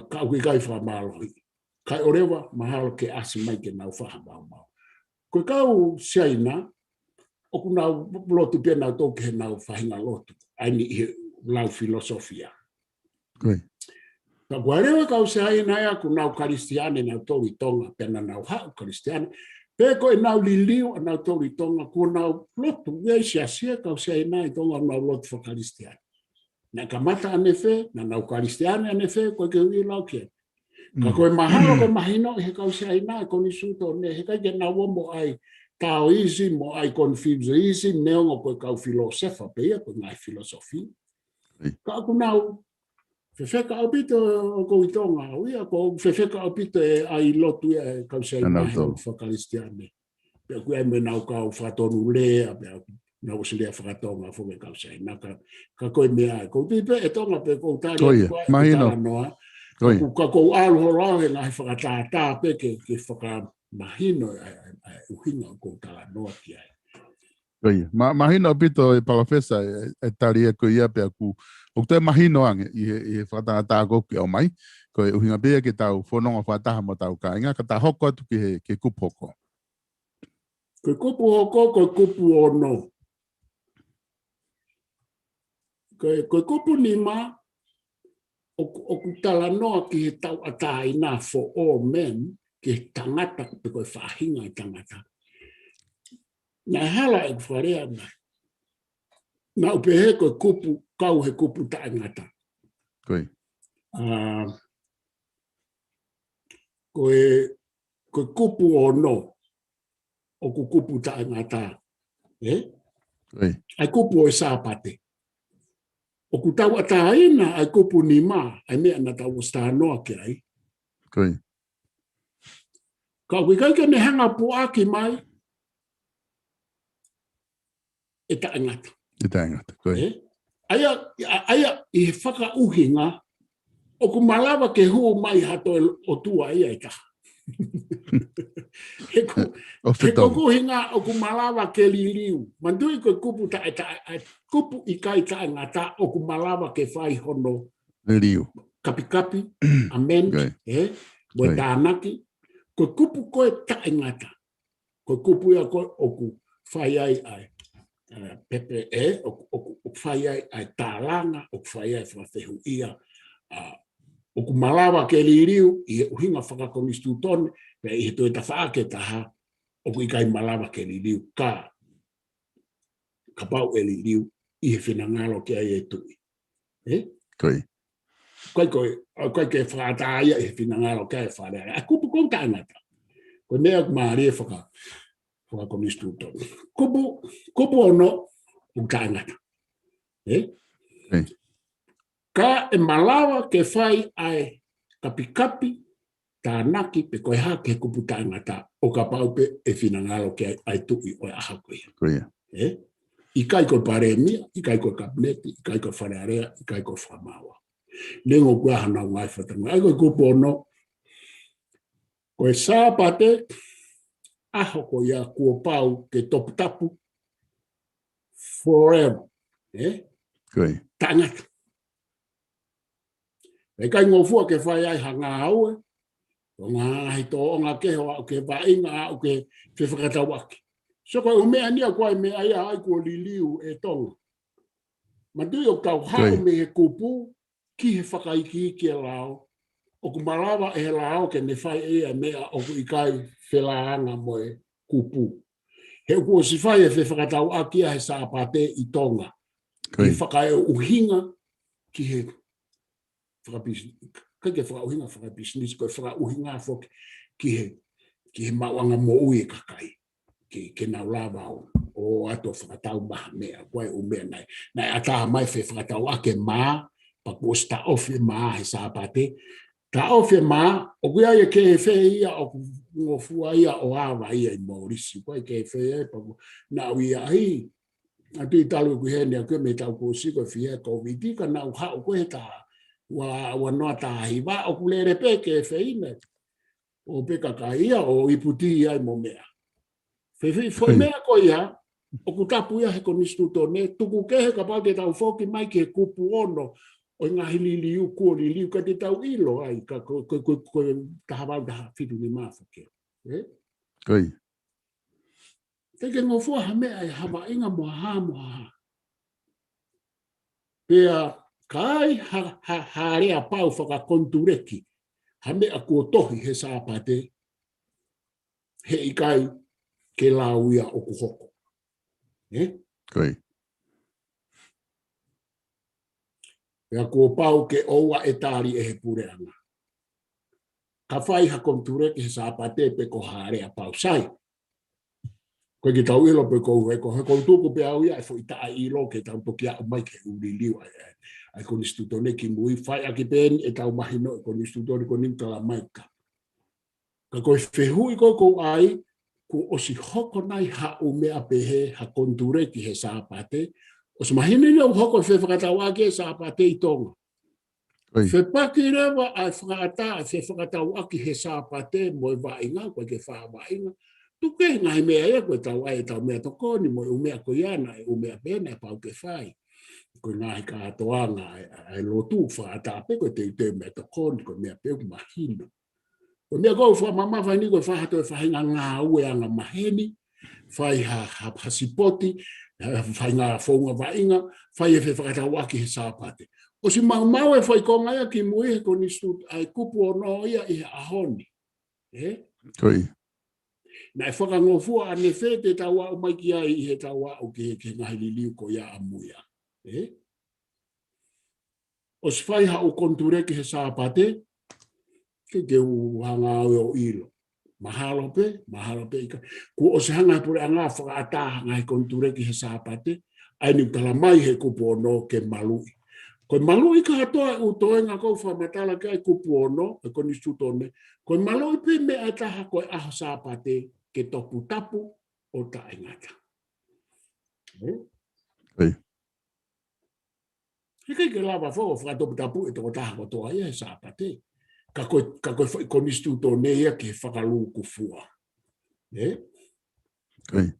ka ʻoku ʻikai fakamālohiʻi. Kae ʻoua leva, mahalo ke ʻasi mai ke nau fakamaumau. Ko e kau Siaina, ʻoku nau lotu pē nautolu ki heʻenau faʻahinga lotu. ʻA eni ʻi he lau filosofia. Ka ʻoku ʻi ai leva e kau Siaina ia ʻoku nau Kalisitiane nautolu ʻi Tonga, pea naʻa nau haʻu Kalisitiane. Pe ko ʻenau liliu ʻanautolu ʻi Tonga, kuo nau lotu ia ʻi he siasi e kau Siaina ʻi Tonga, nau lotu faka-Kalisitiane. Naʻe kamata ʻanefē, naʻa nau Kalisitiane ʻanefē, ʻoku ʻikai ke u ʻilo au ki ai. Ka ko e mahalo ko e mahino ʻi he kau Siaina e konisitūtone, he ʻikai ke nau ō mo e ʻai Taoism, mo e ʻai Confucianism, neongo ko e kau filōsefa pē ia, ko e ngaahi filosofia. Ka ʻoku nau fefeka ʻaupito ʻoku ou ʻi Tonga au ia, ʻoku ou fefeka ʻaupito e ʻai lotu ia e kau Siaina he lotu faka-Kalisitiane. Pea ʻoku ʻi ai mo ʻenau kau fakatonu lea, pea ʻoku nau ʻosi lea faka-Tonga foki e kau Siaina ka, ka ko e meʻa, ʻoku ou tui pē ʻe Tonga pē ʻoku ou tali atu ko e talanoa. ʻOku, ka ʻoku ou ʻalu holo au he ngaahi fakatātā pē ke, ke fakamahino e, e, e ʻuhinga ʻoku ou talanoa ki ai. Ko ia. Ma-, mahino ʻaupito e palōfesa e, e tali ʻa ko ia pea ʻoku, ʻoku toe mahino ange ʻi he, ʻi he fakatātā ko ē ʻoku ke ʻomai, ko e ʻuhinga pē ia ke tau fononga fakataha mo hotau kāinga, ka tau hoko atu ki he, ki he kupu hoko. Ko e kupu hoko, ko e kupu ono. Ko e, ko e kupu nima, ʻoku, ʻoku talanoa ki he tauʻatāina for all men, ki he tangata, pe ko e faʻahinga e tangata. Naʻe hala ʻeku fakalea mai. Naʻa ku pehē ko e kupu, kau he kupu taʻengata. ʻA, ko e, ko e kupu ono, ʻoku kupu taʻengata. Ē? ʻA e kupu ʻo e Sāpate. ʻOku tauʻatāina ʻa e kupu nima, ʻa e meʻa naʻa tau ʻosi talanoa ki ai. Ka ʻoku ʻikai ke ne hanga ʻo puʻaki mai e taʻengata. E taʻengata, ko ia. Ē? ʻA ia, ʻa, ʻa ia ʻi he fakaʻuhinga, ʻoku malava ke hū mai ha toe ʻotua ia ʻe taha. He ko, he ko e ʻuhinga ʻoku malava ke liliu. Manatuʻi ko e kupu taʻe, taʻe, ʻa e kupu ʻikai taʻengata ʻoku malava ke fai hono liliu. Kapikapi, amend, ē? Mo e tānaki. Ko e kupu ko ē taʻengata. Ko e kupu ia ko ē ʻoku fai ai ʻa e, ē, pepe ē, ʻoku, ʻoku, ʻoku fai ai ʻa e tālanga, ʻoku fai ai e fakafehuʻia, ʻoku malava ke liliu ʻi he ʻuhinga fakakonisitūtone, pea ʻi he toe tafaʻaki ʻe taha, ʻoku ʻikai malava ke liliu ka, kapau ʻe liliu ʻi he finangalo ki ai e tuʻi. ʻE? Ko ia. ʻOku ʻikai ko e, ʻoku ʻikai ke fakaʻatā ia ʻi he finangalo ki ai e Fale Alea. ʻA e kupu ʻoku taʻengata. Ko e meʻa ʻoku mālie faka, fakakonisitūtone. Kupu, kupu ono ʻoku taʻengata. ʻE? Ko ia. Ka ʻe malava ke fai ʻa e kapikapi, tānaki, pe ko e hā ki he kupu taʻengata, ʻo kapau pē ʻe finangalo ki ai ʻa e tuʻi ʻo e ʻaho ko ia. Ko ia. ʻE? ʻIkai ko e palēmia, ʻikai ko e kapineti, ʻikai ko e Fale Alea, ʻikai ko e fakamaau. Neongo kuo ʻi ai honau ngaahi fatongia. ʻA ia ko e kupu ono, ko e Sāpate, ʻaho ko ia kuo pau ke toputapu forever. ʻE? Ko ia. Taʻengata. ʻIkai ngofua ke fai ai ha ngāue, ʻo ngaahi tōʻonga kehe ʻo aʻu ki he vaʻinga, aʻu ki he fefakatauʻaki. So ko e ʻū meʻa ni ʻoku ʻi ai e meʻa ia ʻa ia kuo liliu ʻe Tonga. Manatuʻi ʻoku tau haʻu mei he kupu ki he fakaikiiki e lao, ʻoku malava ʻe he lao ke ne fai ʻe ia e meʻa ʻoku ʻikai felāanga mo e kupu. He ʻoku ʻosi fai e fefakatauʻaki ʻa e Sāpate ʻi Tonga. Ko ia. ʻI he fakaʻuhinga ki he fakapis-, ʻikai ke fakaʻuhinga fakapisinisi, ko e fakaʻuhinga foki ki he, ki he maʻuʻanga moʻui e kakai. Ke, ke nau lava ʻo, ʻo ʻoatu ʻo fakatau maha meʻa, ko e ʻū meʻa nai. Naʻe ʻatā mai fefakatauʻaki e mā, pea kuo ʻosi taʻofi e mā he Sāpate. Taʻofi e mā, ʻoku ʻi ai e kēfē ia ʻoku ngofua ia ʻo ava ia ʻi Mōlisi. Ko e kēfē ia, pea kuo nau ʻi ai. ʻA tui talu ʻeku ʻi heni ʻaku mei he taʻu kuo ʻosi ko e fie Kōviti, ka naʻa ku haʻu ko e taʻu ua, ua noa taha hiva, ʻoku lele pē kēfē ina. ʻO pē kakai ia, ʻo iputi ai mo meʻa. Fēfē, foʻi meʻa ko ia, ʻoku tapu ia he konisitūtone, tuku kehe kapau te tau foki mai ki he kupu ono, ʻo e ngaahi liliu, kuo liliu, ka te tau ʻilo ai, ka ko, ko, ko, ko, taha valu, taha fitu nima foki. ʻE? Ko ia. Te ke ngofua ha meʻa ʻe ha vaʻinga mo ha, mo ha. Pea ka ai ha, ha, ha aleapau fakakonituleki, ha meʻa kuo tohi he Sāpate, heʻikai ke lau ia ʻoku hoko. ʻE? Ko ia. Pea kuo pau ke ʻoua ʻe tali ʻe he puleʻanga. Ka fai ha konituleki he Sāpate pe ko ha aleapau, sai. Ko e ke tau ʻilo pe ko e, ko e, ko e tuku pē au ia e foʻi taʻeʻilo ke tau toki aʻu mai ki he ʻū liliu ʻa e, ʻa e, ʻa e konisitūtone ki mui, fai ʻaki pē eni ʻetau mahino e konisitūtone ko eni tala mai ka. Ka ko e fehuʻi ko ē ʻoku ʻai, kuo ʻosi hoko nai ha ʻū meʻa pehē ha konituleki he Sāpate, ʻosi mahino ʻoku hoko e fefakatauʻaki he Sāpate ʻi Tonga. Ko ia. Fepaki leva ʻa e fakaʻatā, ʻa e fefakatauʻaki he Sāpate mo e vaʻinga, ko e ke fā vaʻinga. Tuku e ngaahi meʻa ia ko e tau ʻai ʻetau meʻatokoni mo e ʻū meʻa ko ia naʻe ʻū meʻa pē naʻe pau ke fai. Ko e ngaahi kātoanga ʻa e, ʻa e lotu fakaʻatā pē ko e teuteu meʻatokoni, ko e meʻa pē ʻoku mahino. Ko e meʻa ko ē ʻoku fakamamafa ni ko e fai ha toe faʻahinga ngāue angamaheni, fai ha, ha, ha sipoti, ha faʻahinga founga vaʻinga, fai e fefakatauʻaki he Sāpate. ʻOsi maumau e foʻi konga ia ki mui he konisitū-, ʻa e kupu ono ia ʻi he ʻaho ni. ʻE? Ko ia. Naʻe fakangofua ʻanefē te tau aʻu mai ki ai ʻi he tau aʻu ki he, ki he ngaahi liliu ko ia ʻamui ia. ʻE? ʻOsi fai ha ʻū konituleki he Sāpate, ke ke u hanga ʻo ʻilo. Mahalo pē, mahalo pē ʻikai. Kuo ʻosi hanga he puleʻanga fakaʻatā ha ngaahi konituleki he Sāpate, ʻa eni ʻoku tala mai he kupu ono ke maluʻi. Ko e maluʻi kātoa e ʻū toenga ʻoku fakamatala ki ai e kupu ono, e konisitūtone, ko e maluʻi pē meʻa ʻe taha ko e ʻaho Sāpate ke toputapu ʻo taʻengata. ʻE? ʻEi. Heʻikai ke lava foki ʻo fakatoputapu e tokotaha kotoa ia he Sāpate. Ka ko e, ka ko e foʻi konisitūtone ia ke fakalūkufua. ʻE? ʻEi.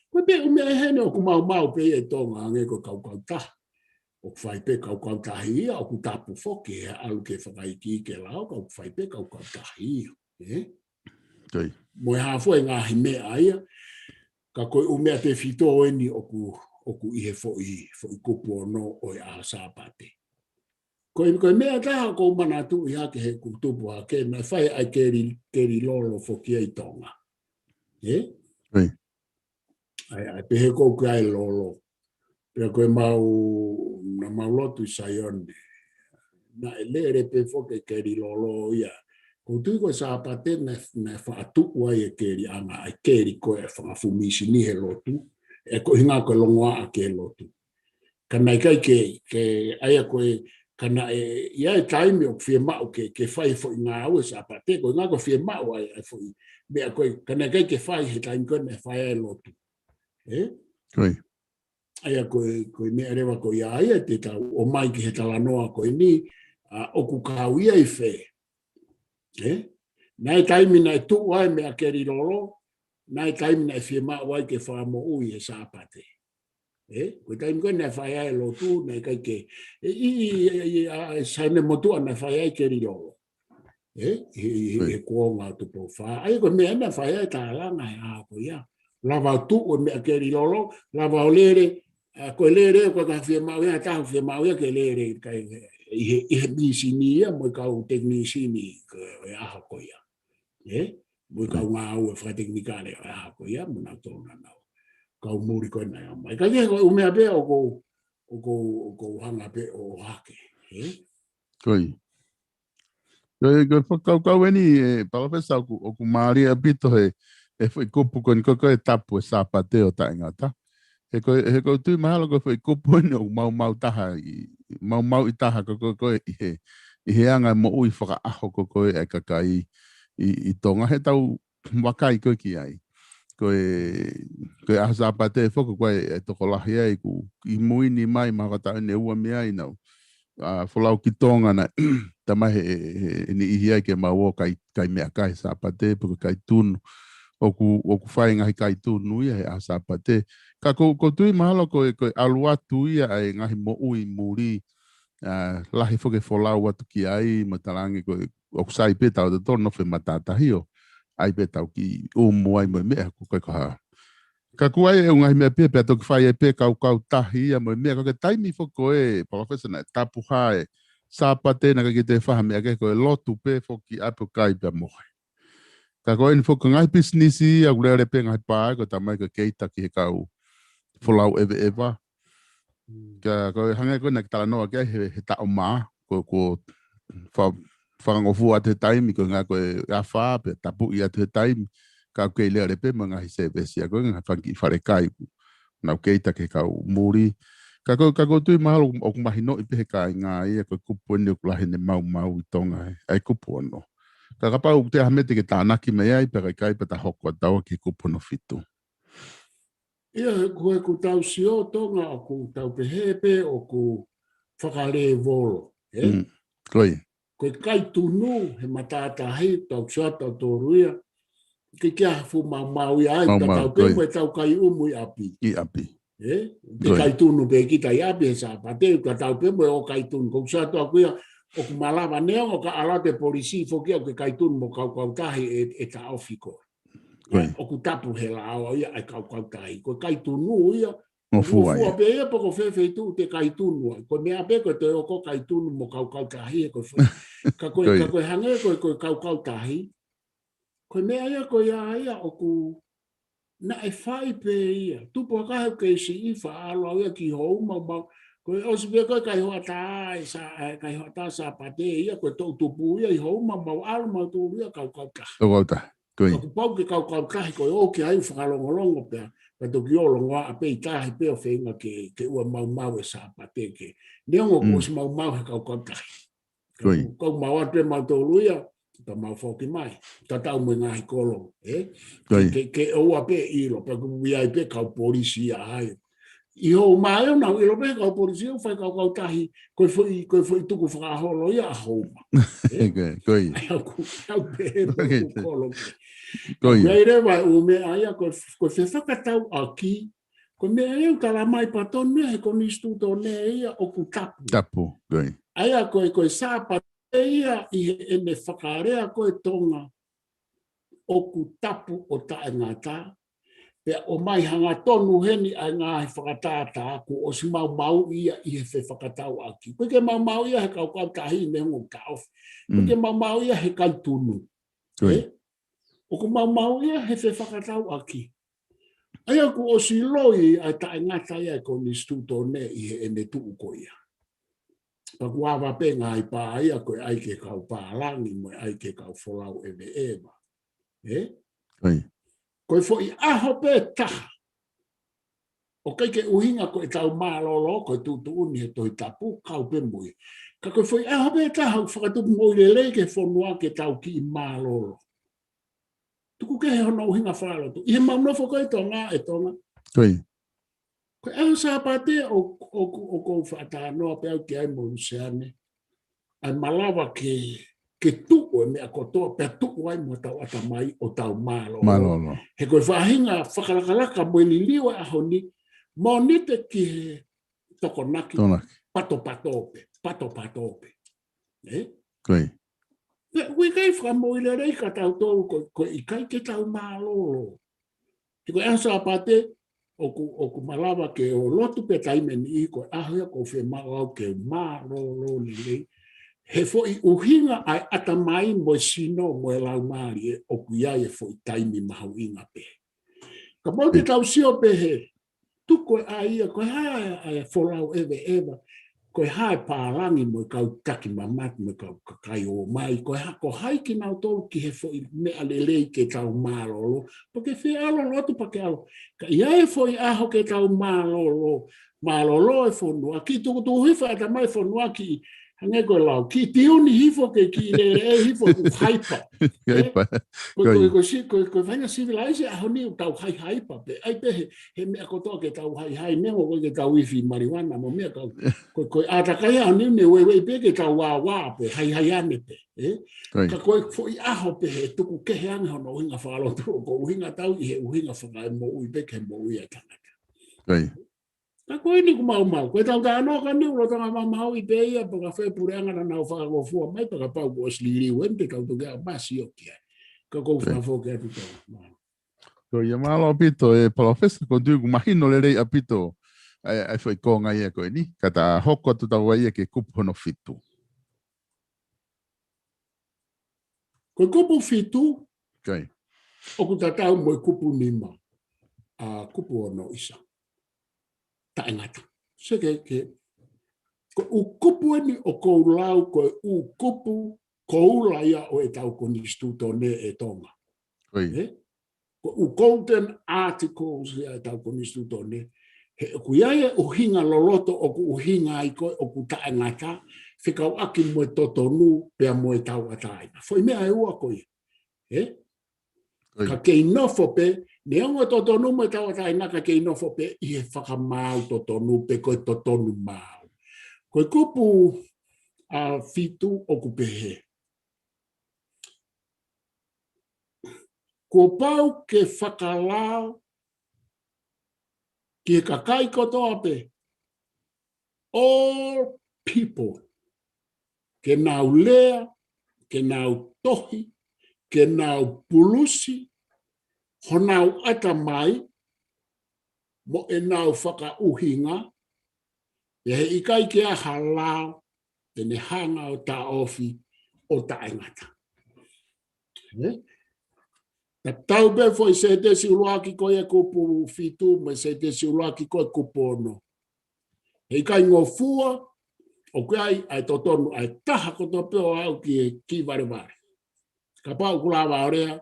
Ko e pē ʻū meʻa ʻi heni ʻoku maumau pē ʻi Tonga ange ko e kaukautaha. ʻOku fai pē kaukautahi ia, ʻoku tapu foki he ʻalu ke fakaikiiki e lao, ka ʻoku fai pē kaukautahi ia. ʻE? ʻEi. Mo e hā fua e ngaahi meʻa ia, ka ko e ʻū meʻa tefito eni ʻoku, ʻoku ʻi he foʻi, foʻi kupu ono ʻo e ʻaho Sāpate. Ko e, ko e meʻa ʻe taha ʻoku ou manatuʻi hake he kuo tupu hake, naʻe fai ʻa e keli, keli lolo foki ʻi Tonga. ʻE? ʻIo. ʻAi, ʻai, pehē ko ʻeku ʻai lolo. Pea ko e mau, naʻa mau lotu ʻi Saione. Naʻe lele pē foki e keli lolo ia. ʻOku ou tui ko e Sāpate naʻe, naʻe faʻa tuʻu ai e keli ʻanga, ʻa e keli ko ē fanga fumisini he lotu. ʻE ko e ʻuhinga ko e longoaʻa ki he lotu. Ka naʻe ʻikai ke, ke ʻai ia ko e, ka naʻe, ʻi ai e taimi ʻoku fiemaʻu ke, ke fai foʻi ngāue Sāpate, ko e ʻuhinga ko e fiemaʻu ai, ʻa e foʻi, meʻa ko ē, ka naʻe ʻikai ke fai he taimi ko ē naʻe fai ai e lotu. ʻE? ʻIo. ʻA ia ko e, ko e meʻa leva ko ia ia te tau ʻomai ki he talanoa ko eni, ʻa, ʻoku kau ia ʻi fē. ʻE? Naʻe taimi naʻe tuʻu ai meʻa keli lolo, naʻe taimi naʻe fiemaʻu ai ke fakamoʻui he Sāpate. ʻE? Ko e taimi ko ē naʻe fai ai e lotu, naʻe ʻikai ke, ʻe, ʻi, ʻi, ʻi, ʻi, ʻa, ʻa, Saione Motuʻa naʻe fai ai keli lolo. ʻE? ʻI, ʻi, ʻi, ʻi he kuonga ʻo Tupou Fā. ʻA ia ko e meʻa naʻe fai ai e tālanga he ʻaho ko ia. Lava tuʻu e meʻa keli lolo, lava ʻo lele, ʻa, ko e lele, ko e ka fiemaʻu ia, taha fiemaʻu ia ke lele, kai, ʻi he, ʻi he misini ia, mo e kau tekinisini, ko e ʻaho ko ia. ʻE? Mo e kau ngāue fakatekinikale ʻo e ʻaho ko ia, mo nau tō na nau. Kau muli ko ē naʻe ʻomai. Ka ke ko e ʻū meʻa pē ʻoku ou, ʻoku ou, ʻoku ou hanga pē ʻo ʻohake. ʻE? Ko ia. Ko e, ko e fakakaukau eni, ʻe, Palōfesa ʻoku, ʻoku mālie ʻaupito he, he foʻi kupu ko eni ko e, ko e tapu e Sāpate ʻo taʻengata. He ko e, he ʻoku ou tui mahalo ko e foʻi kupu eni ʻoku maumau taha ʻi, maumauʻi taha ko e, ko e, ko e ʻi he, ʻi he anga moʻui fakaʻaho ko e, ko e ʻa e kakai ʻi, ʻi Tonga he tau vakai ko ē ki ai. Ko e, ko e ʻaho Sāpate foki ko e, ʻe tokolahi ai ʻoku ʻi mui ni mai mahalo ka taʻu ʻe ua mei ai nau. ʻA, folau ki Tonga naʻe, talamai he, he, he niʻihi ai ke mau ō kai, kai meʻakai Sāpate, pe ko e kai tunu. ʻOku, ʻoku fai ngaahi kai tunu ia he ʻaho Sāpate. Ka ʻoku, ʻoku ou tui mahalo ko e, ko e ʻalu atu ia ʻa e ngaahi moʻui muli, ʻa, lahi foki e folau atu ki ai, mo talaange ko e, ʻoku sai pē tautolu nofo he matātahi ʻo ʻai pē tau kiʻi ʻumu ai mo e meʻa ko e, ko e ko e hā. Ka ʻoku ʻi ai e ʻū ngaahi meʻa pē, pea toki fai ai pē kaukau tahi ia mo e meʻa ko e taimi foki ko ē, Palōfesa, naʻe tapu hā e Sāpate naʻe ʻikai ke toe fai ha meʻa kehe, ko e lotu pē foki ʻapi ʻo kai pea mohe. Ka ko eni foki ko e ngaahi pisinisi ia ʻoku lele pē ngaahi pā, ko e talamai ko e keita ki he kau folau ʻeveʻeva. Mm. Ka ko e hangē ko ē naʻa ke talanoa ki ai he, he taʻo mā, ko, ko fa-, fakangofua atu he taimi, ko e ʻuhinga ko e afā, pea tapuʻi atu he taimi, ka ʻoku kei lele pē mo e ngaahi sēvesi ia ko e ngaahi fanga kiʻi fale kai ʻoku nau keita ki he kau muli. Ka ko, ka ʻoku ou tui mahalo ʻoku mahinoʻi pē he kāinga ia ko e kupu eni ʻoku lahi ʻene maumau ʻi Tonga ē, ʻa e kupu ono. Ka kapau ʻoku ʻi ai ha meʻa te ke tānaki mai ai, pea ka ʻikai pea ta hoko atu ki he kupu hono fitu. ʻIo, he ko e ʻoku tau sio Tonga ʻoku tau pehē pē ʻoku fakalēvolo, ē? Mm, ko ia. Ko e kai tunu he matātahi, tau sio atu tautolu ia, ʻikai ke ʻi ai ha fuʻu maumau ia ai, maumau, tatau pē ko ia, mo e tau kai ʻumu ʻi ʻapi. ʻI ʻapi. Ē? Ko ia. Te kai tunu pē kita ʻi ʻapi he Sāpate, tatau pē mo e ō kai tunu. ʻOku ou sio atu ʻaku ia, ʻoku malava neongo ka ʻalu atu e polisi foki ʻoku ke kai tunu mo e kaukau tahi ʻe, ʻe taʻofi koe. Ko ia. ʻOku tapu he lao ia ʻa e kaukau tahi. Ko e kai tunu ia. Ngofua ia. Ngofua pē ia pe ko fē feituʻu te kai tunu ai. Ko e meʻa pē ko e toe ō ko e kai tunu mo e kaukau tahi he ko e fo-, ka ko e, ko ia, ka ko e hangē ko e, ko e kaukau tahi. Ko e meʻa ia ko ia ia ʻoku naʻe fai pē ia. Tupu hake au kei siʻi faʻa ʻalu au ia ki Houma, mau. Ko e ʻosi pē ko e kai hoʻatā, ʻe Sā-, ʻe kai hoʻatā Sāpate ia, ko e toʻu tupu ia ʻi Houma, mau ʻalu mautolu ia kaukau tahi. Kaukau tahi. Ko ia. Ka kuo pau ke kaukau tahi, ko e ō ki ai fakalongolongo pea, pea toki ō longoaʻa pē ʻi tahi pē ʻo feinga ke, ke ʻoua maumau e Sāpate ke. Neongo kuo, mm, ʻosi maumau he kaukau tahi. Ko ia. Ka kuo mau ʻatu pē mautolu ia, ka mau foki mai. Tatau mo e ngaahi kolo, ē? Ko ia. Ke, ke, ke ʻoua pē ʻilo, pea kuo ʻi ai pē kau polisi ia ai. ʻI Houma ʻoku nau ʻilo pē kau polisi ʻoku fai kaukau tahi, ko e foʻi, ko e foʻi tuku fakaholo ia ʻa Houma. Ē? Ko ia, ko ia. ʻA ia ʻoku, ʻoku pehē pē, ko ia, ʻoku kolo pē. Ko ia. Ka ʻi ai leva e ʻū meʻa ia, ko e, ko e fefakatauʻaki, ko e meʻa ia ʻoku talamai pē tonu ia he konisitūtone ia ʻoku tapu. Tapu, ko ia. ʻA ia ko e, ko e Sāpate ia ʻi heʻene fakalea ko e Tonga ʻoku tapu ʻo taʻengata, pea ʻomai hangatonu heni ʻa e ngaahi fakatātā kuo ʻosi maumauʻi ia ʻi he fefakatauʻaki. ʻOku ʻikai ke maumauʻi ia he kau kautahi neongo ʻoku taʻofi. ʻOku ʻikai ke maumauʻi ia he kai tunu. ʻOku maumauʻi ia he fefakatauʻaki. ʻA ia kuo ʻosi loi ʻa e taʻengata ia ʻa e konisitūtone ʻi heʻene tuʻu ko ia. Pea kuo ava pē ngaahi pā ia ko e ʻai ki he kau pālangi mo e ʻai ki he kau folau ʻeveʻeva. Ē? Ko e foʻi ʻaho pē taha. ʻOku ʻikai ke ʻuhinga ko ʻetau mālōlō, ko e tuʻutuʻuni he Tohi Tapu, kau pē mo ia. Ka ko e foʻi ʻaho pē taha ʻoku fakatupu moʻui lelei ki he fonua ke tau kiʻi mālōlō. Tuku kehe hono ʻuhinga fakalotu. ʻI heʻemau nofo ko ē ʻi Tonga, ʻe Tonga. Ko e ʻaho Sāpate ʻoku, ʻoku, ʻoku ou faʻa talanoa pē au ki ai mo Luseane. ʻA e malava ke, ke tuʻu e meʻa kotoa, pea tuʻu ai mo hotau ʻatamai ʻo tau mālōlō. Mālōlō. He ko e faʻahinga fakalakalaka mo e liliu ʻa e ʻaho ni, Mōnite ki he Tokonaki, Tokonaki. Patopato pē, patopato pē. Ē? Ko e. Ē, ʻoku ʻikai fakamoʻui lelei kia tautolu ko, ko e ʻikai ke tau mālōlō. He ko e ʻaho Sāpate, ʻoku, ʻoku malava ke ō lotu pē taimi ʻe niʻihi ko e ʻaho ia ʻoku ou fiemaʻu au ke mālōlō lelei. He foʻi ʻuhinga ʻa e ʻatamai mo e sino mo e laumālie ʻoku ʻi ai e foʻi taimi mahuʻinga pē. Kapau te tau sio pē he tuku e ʻai ia, ko e hā ʻa e folau ʻeveʻeva, ko e hā e pālangi mo e kau taki mamata mo e kau kakai ō mai, ko e hā, ko hai kinautolu ki he foʻi meʻa lelei ke tau mālōlō, pea ke fie ʻalu atu pea ke ʻalu. Ka ʻi ai e foʻi ʻaho ke tau mālōlō, mālōlō e fonua, kiʻi tukutuku hifo e ʻatamai e fonua kiʻi, hangē ko e lau, kiʻi tiuni hifo ke kiʻi lele hifo ʻoku haipa. Haipa. Ko, ko, ko, si-, ko, ko e faʻahinga sivilaise ʻaho ni ʻoku tau haihaipa pē. ʻAi pē he, he meʻa kotoa ke tau haihai, neongo ko e ke tau ifi marijuana mo meʻa kau. Ko, ko e ʻātakai ʻaho ni ne ueue pē ke tau vāvā pē, haihai ane pē. Ē? Ka ko e foʻi ʻaho pē he tuku kehe ange hono ʻuhinga fakalotu, ko e ʻuhinga tau ʻi he ʻuhinga fakaemoʻui pē ke moʻui ʻa e tangata. Ka ko eni ʻoku maumau, ko e tau talanoa ka ni ʻoku lolotonga maumauʻi pē ia, pea ka fai e puleʻanga naʻa nau fakangofua mai, pea kapau kuo ʻosi liliu eni te tau toki ʻa masi ʻo ki ai. Ka ʻoku ou fakafoki atu tau. Mālō. Ko ia mālō ʻaupito, ʻe Palōfesa, ko e tui ʻoku mahino lelei ʻaupito ʻa e, ʻa e foʻi konga ia ko eni, ka ta hoko atu tau ʻai ia ki he kupu hono fitu. Ko e kupu fitu, ʻoku tatau mo e kupu nima, ʻa kupu ono ʻisa. Taʻengata. Se ke, ke, ko e ʻū kupu eni ʻoku ou lau, ko e ʻū kupu koula ia ʻo ʻetau konisitūtone ʻe Tonga. Ē? Ko e ʻū golden articles ia ʻetau konisitūtone. He ʻoku ʻi ai e ʻuhinga loloto ʻoku ʻuhinga ai ko ē ʻoku taʻengata, fekauʻaki mo e totonu pea mo e tauʻatāina. Foʻi meʻa ʻe ua ko ia. Ē? Ka kei nofo pē, neongo e totonu mo e tauʻatāina ka kei nofo pē ʻi he fakamaau totonu pe ko e totonu maau. Ko e kupu ʻa fitu ʻoku pehē. Kuo pau ke fakalao ki he kakai kotoa pē, all people, ke nau lea, ke nau tohi, ke nau pulusi honau ʻatamai mo ʻenau fakaʻuhinga, pea he ʻikai ke ʻi ai ha lao te ne hanga ʻo taʻofi ʻo taʻengata. Ē? Tatau pē foʻi sētesi ʻuluaki ko ia kupu fitu, mo e sētesi ʻuluaki ko ia kupu ono. He ʻikai ngofua, ʻoku ʻi ai ʻa e totonu ʻa e taha kotoa pē ʻo aʻu ki he kiʻi valevale. Kapau ʻoku lava ʻo lea,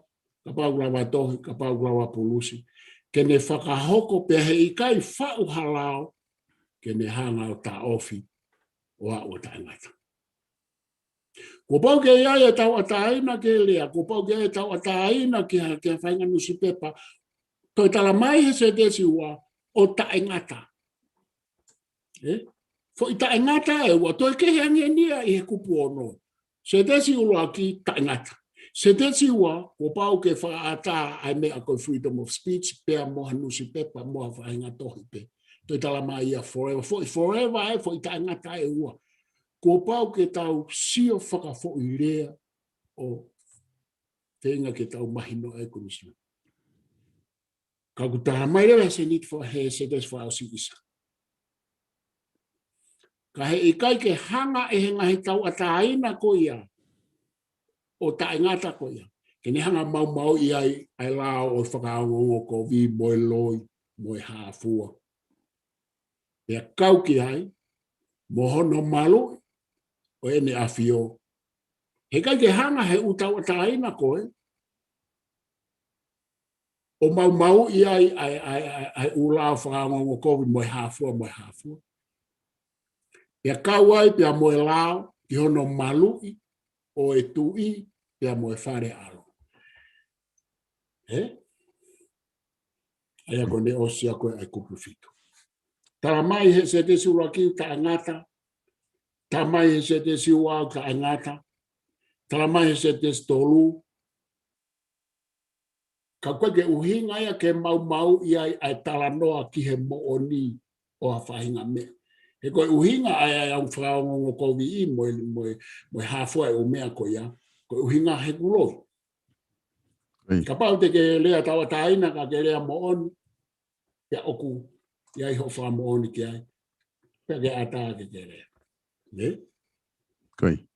kapau ʻoku lava ʻo tohi, kapau ʻoku lava ʻo pulusi. Ke ne fakahoko pea he ʻikai faʻu ha lao, ke ne hanga ʻo taʻofi ʻo aʻu ʻo taʻengata. Kuo pau ke ʻi ai e tauʻatāina ke lea, kuo pau ke ʻi ai e tauʻatāina ke ha, ke ha faʻahinga nusipepa. Toe tala mai he sētesi ua ʻo taʻengata. Ē? Foʻi taʻengata ʻe ua, toe kehe ange eni ia ʻi he kupu ono. Sētesi ʻuluaki taʻengata. Sētesi ua, kuo pau ke fakaʻatā ʻa e meʻa ko e freedom of speech, pea mo ha nusipepa, mo ha faʻahinga tohi pē. Toe tala mai ia forever, foʻi forever ē, foʻi taʻengata ʻe ua. Kuo pau ke tau sio fakafoʻilea ʻo feinga ke tau mahino ʻa e konisitūtone. Ka ʻoku talamai leva he sēniti fo-, he sētesi fakaʻosi ʻisa. Ka heʻikai ke hanga ʻe he ngaahi tauʻatāina ko ia ʻo taʻengata ko ia ke ne hanga ʻo maumauʻi ai ʻa e lao ʻo e fakaongoongokovi mo e loi mo e hāfua. Pea kau ki ai mo hono maluʻi ʻo ʻEne ʻAfio. Heʻikai ke hanga he ʻū tauʻatāina ko ē ʻo maumauʻi ai ʻa e, ʻa e, ʻa e, ʻa e ʻū lao fakaongoongokovi mo e hāfua, mo e hāfua. Pea kau ai pea mo e lao ki hono maluʻi ʻo e tuʻi pea mo e fale ʻalo. Ē? ʻA ia ko ʻene ʻosi ʻa ko ē ʻa e kupu fitu. Talamai he sētesi ʻuluaki ʻoku taʻengata. Talamai he sētesi ua ʻoku taʻengata. Talamai he sētesi tolu. Ka ʻoku ʻikai ke ʻuhinga ia ke maumauʻi ai ʻa e talanoa ki he moʻoni ʻo ha faʻahinga meʻa. He ko e ʻuhinga ʻa e, ʻa e ʻū fakaongoongokovi mo e, mo e, mo e hāfua ʻa e ʻū meʻa ko ia, ko e ʻuhinga he kuo loi. Kapau te ke lea tauʻatāina ka ke lea moʻoni, pea ʻoku ʻi ai hoʻo fakamoʻoni ki ai, pea ke ʻatā ke ke lea. Nē?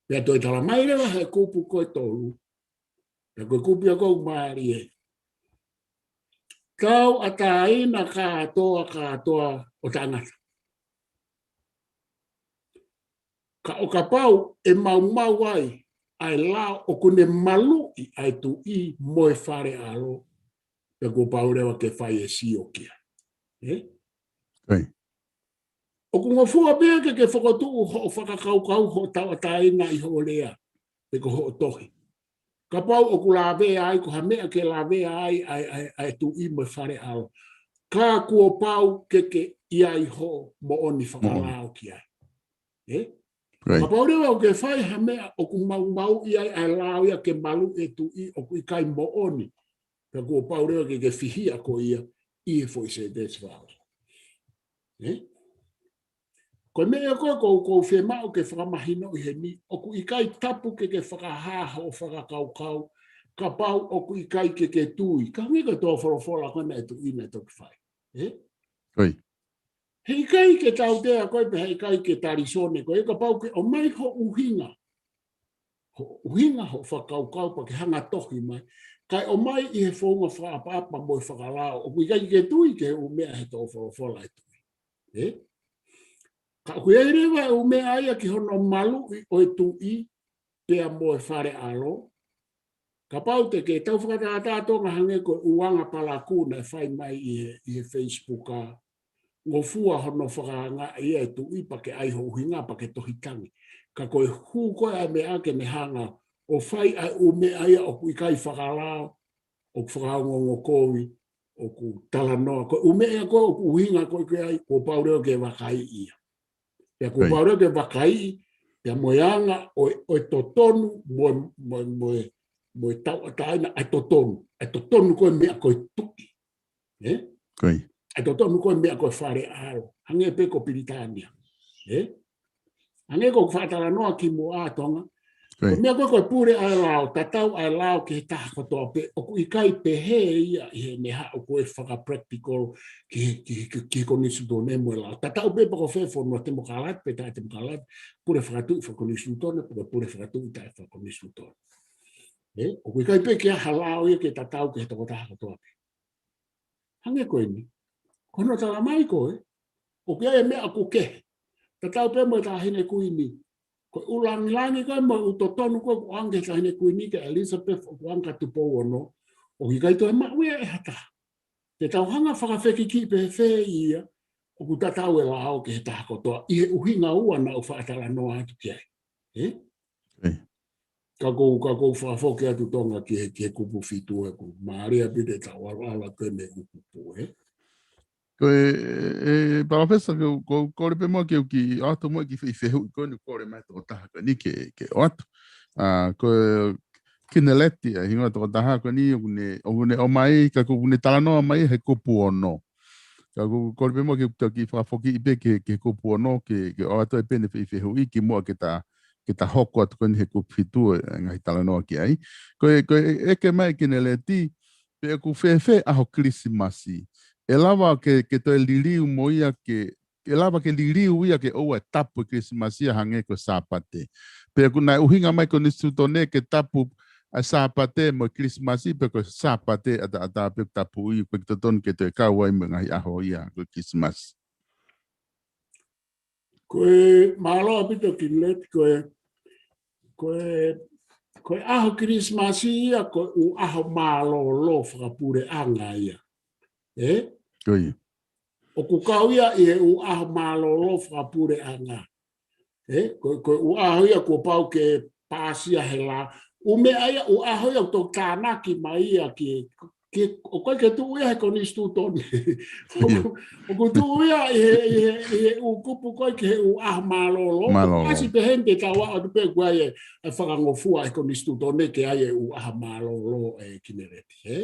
Pea toe talamai leva he kupu ko e tolu. Pea ko e kupu ia ʻoku mālie. Tauʻatāina kātoa, kātoa ʻo taʻengata. Ka ʻo kapau ʻe maumau ai ʻa e lao ʻoku ne maluʻi ʻa e tuʻi mo e fale ʻalo, pea kuo pau leva ke fai e sio ki ai. Ē? ʻOku ngofua pē ke ke fokotuʻu hoʻo fakakaukau, hoʻo tauʻatāina ʻi hoʻo lea pe ko hoʻo tohi. Kapau ʻoku lavea ai, ko ha meʻa ke lavea ai ʻa e, ʻa e, ʻa e tuʻi mo e fale ʻalo, ka kuo pau ke ke ʻi ai hoʻo moʻoni fakalao ki ai. Ē? Kapau leva ʻoku ke fai ha meʻa ʻoku maumauʻi ai ʻa e lao ia ke maluʻi e tuʻi, ʻoku ʻikai moʻoni. Pea kuo pau leva ke ke fihia ko ia ʻi he foʻi sētesi fakaʻosi. Ē? Ko e meʻa ko ē ʻoku ou, ʻoku ou fiemaʻu ke fakamahinoʻi heni, ʻoku ʻikai tapu ke ke fakahā hoʻo fakakaukau kapau ʻoku ʻikai ke ke tui. Ka hangē ko e tō folofola ko ē naʻe tuʻi naʻe toki fai. Ē? Heʻikai ke tautea koe pe heʻikai ke talisone koe, kapau ke ʻomai hoʻo ʻuhinga. Hoʻo ʻuhinga, hoʻo fakakaukau pea ke hanga tohi mai. Kae ʻomai ʻi he founga fakaʻapaʻapa mo e fakalao. ʻOku ʻikai ke tui ki he ʻū meʻa he tō folofola ʻe tuʻi. Ē? Ka ʻoku ʻi ai leva e ʻū meʻa ia ki hono maluʻi ʻo e tuʻi, pea mo e fale ʻalo. Kapau te ke tau fakatātā Tonga hangē ko e ʻū anga palakū naʻe fai mai ʻi he, ʻi he Facebook ā. Ngofua hono fakaangaʻi ʻa e tuʻi pea ke ʻai ho ʻuhinga pea ke tohi tangi. Ka ko e hū ko ē ʻa e meʻa ke ne hanga ʻo fai ʻa e ʻū meʻa ia ʻoku ʻikai fakalao, ʻoku fakaongoongokovi, ʻoku talanoa. Ko e ʻū meʻa ia ko ē ʻoku ʻuhinga ko ē ki ai, kuo pau leva ke vakaiʻi ia. Pea kuo pau leva ke vakaiʻi, pea mo e anga ʻo e, ʻo e totonu, mo e, mo e, mo e, mo e tauʻatāina ʻa e totonu. ʻA e totonu ko e meʻa ko e tuʻi. Ē? ʻA e totonu ko e meʻa ko e fale ʻalo. Hangē pē ko Pilitānia. Ē? Hangē ko e fakatalanoa kimuʻa Tonga. Ko e meʻa ko ē ko e pule ʻa e lao, tatau ʻa e lao ki he taha kotoa pē, ʻoku ʻikai pehē ia ʻi heʻene haʻu ko ē faka-practical ki he, ki he, ki he, ki he konisitūtone mo e lao. Tatau pē pe ko fē fonua, temokalati pe taʻetemokalati, pule fakatuʻi fakakonisitūtone, pe ko e pule fakatuʻi taʻefakakonisitūtone. Ē? ʻOku ʻikai pē ke ʻi ai ha lao ia ke tatau ki he tokotaha kotoa pē. Hangē ko eni. Ko hono talamai ko ē, ʻoku ʻi ai e meʻa ʻoku kehe. Tatau pē mo e Taʻahine Kuini. Ko e ʻū langilangi ko ē mo e ʻū totonu ko ē ʻoku ʻoange ki he Taʻahine Kuini, kia Elizabeth, ʻoku ʻoange kia Tupou Ono, ʻoku ʻikai toe maʻu ia ʻe ha taha. Te tau hanga fakafekikiʻi pē fē ia, ʻoku tatau e lao ki he taha kotoa, ʻi he ʻuhinga ua naʻa ku faʻa talanoa atu ki ai. Ē? Ka ʻoku ou, ka ʻoku ou fakafoki atu Tonga ki he, ki he kupu fitu ē, ʻoku mālie ʻaupito e tau ʻalu ʻalu atu ē mei he kupu, ē? Ko e, e, Palōfesa, ko, ko, kole pē muʻa ke u kiʻi ʻoatu muʻa e kiʻi fehuʻi ko eni, kole mai tokotaha ko eni ke, ke ʻoatu. ʻA, ko e Kineleti, ʻa e hingoa tokotaha ko eni, ʻoku ne, ʻoku ne ʻomai, ka ʻoku ne talanoa mai he kupu ono. Ka ʻoku, kole pē muʻa ke u kiʻi fakafoki pē ki he, ki he kupu ono, ke, ke ʻoatu ai pē ʻene fehuʻi kimuʻa ke ta, ke ta hoko atu ko eni he kupu fitu e ngaahi talanoa ki ai. Ko e, ko e, ʻeke mai Kineleti, pe ʻoku fēfē ʻaho Kilisimasi. ʻE lava ke, ke toe liliu mo ia ke, ʻe lava ke liliu ia ke ʻoua ʻe tapu e Kilisimasi ia hangē ko e Sāpate. Pe ʻoku naʻe ʻuhinga mai konisitūtone ke tapu ʻa e Sāpate mo e Kilisimasi pe ko e Sāpate ʻataʻatā pē ʻoku tapu ia, ʻoku ʻikai totonu ke toe kau ai mo e ngaahi ʻaho ia ko e Kilisimasi. Ko e mālō ʻaupito Kinileti, ko e, ko e, ko e ʻaho Kilisimasi ia, ko e ʻū ʻaho mālōlō fakapuleʻanga ia. Ē? Ko ia. ʻOku kau ia ʻi he ʻū ʻaho mālōlō fakapuleʻanga. Ē? Ko, ko e ʻū ʻaho ia kuo pau ke pāsia he lā. ʻŪ meʻa ia, ʻū ʻaho ia ʻoku toki tānaki mai ia ki, ki, ʻoku ʻikai ke tuʻu ia he konisitūtone. ʻOku, ʻoku tuʻu ia ʻi he, ʻi he, ʻi he ʻū kupu ko ē ki he ʻū ʻaho mālōlō. Mālōlō. ʻOku ʻasi pē heni te tau aʻu atu pē ʻoku ʻi ai e, e fakangofua he konisitūtone ke ʻi ai e ʻū ʻaho mālōlō ʻe Kinileti, ē?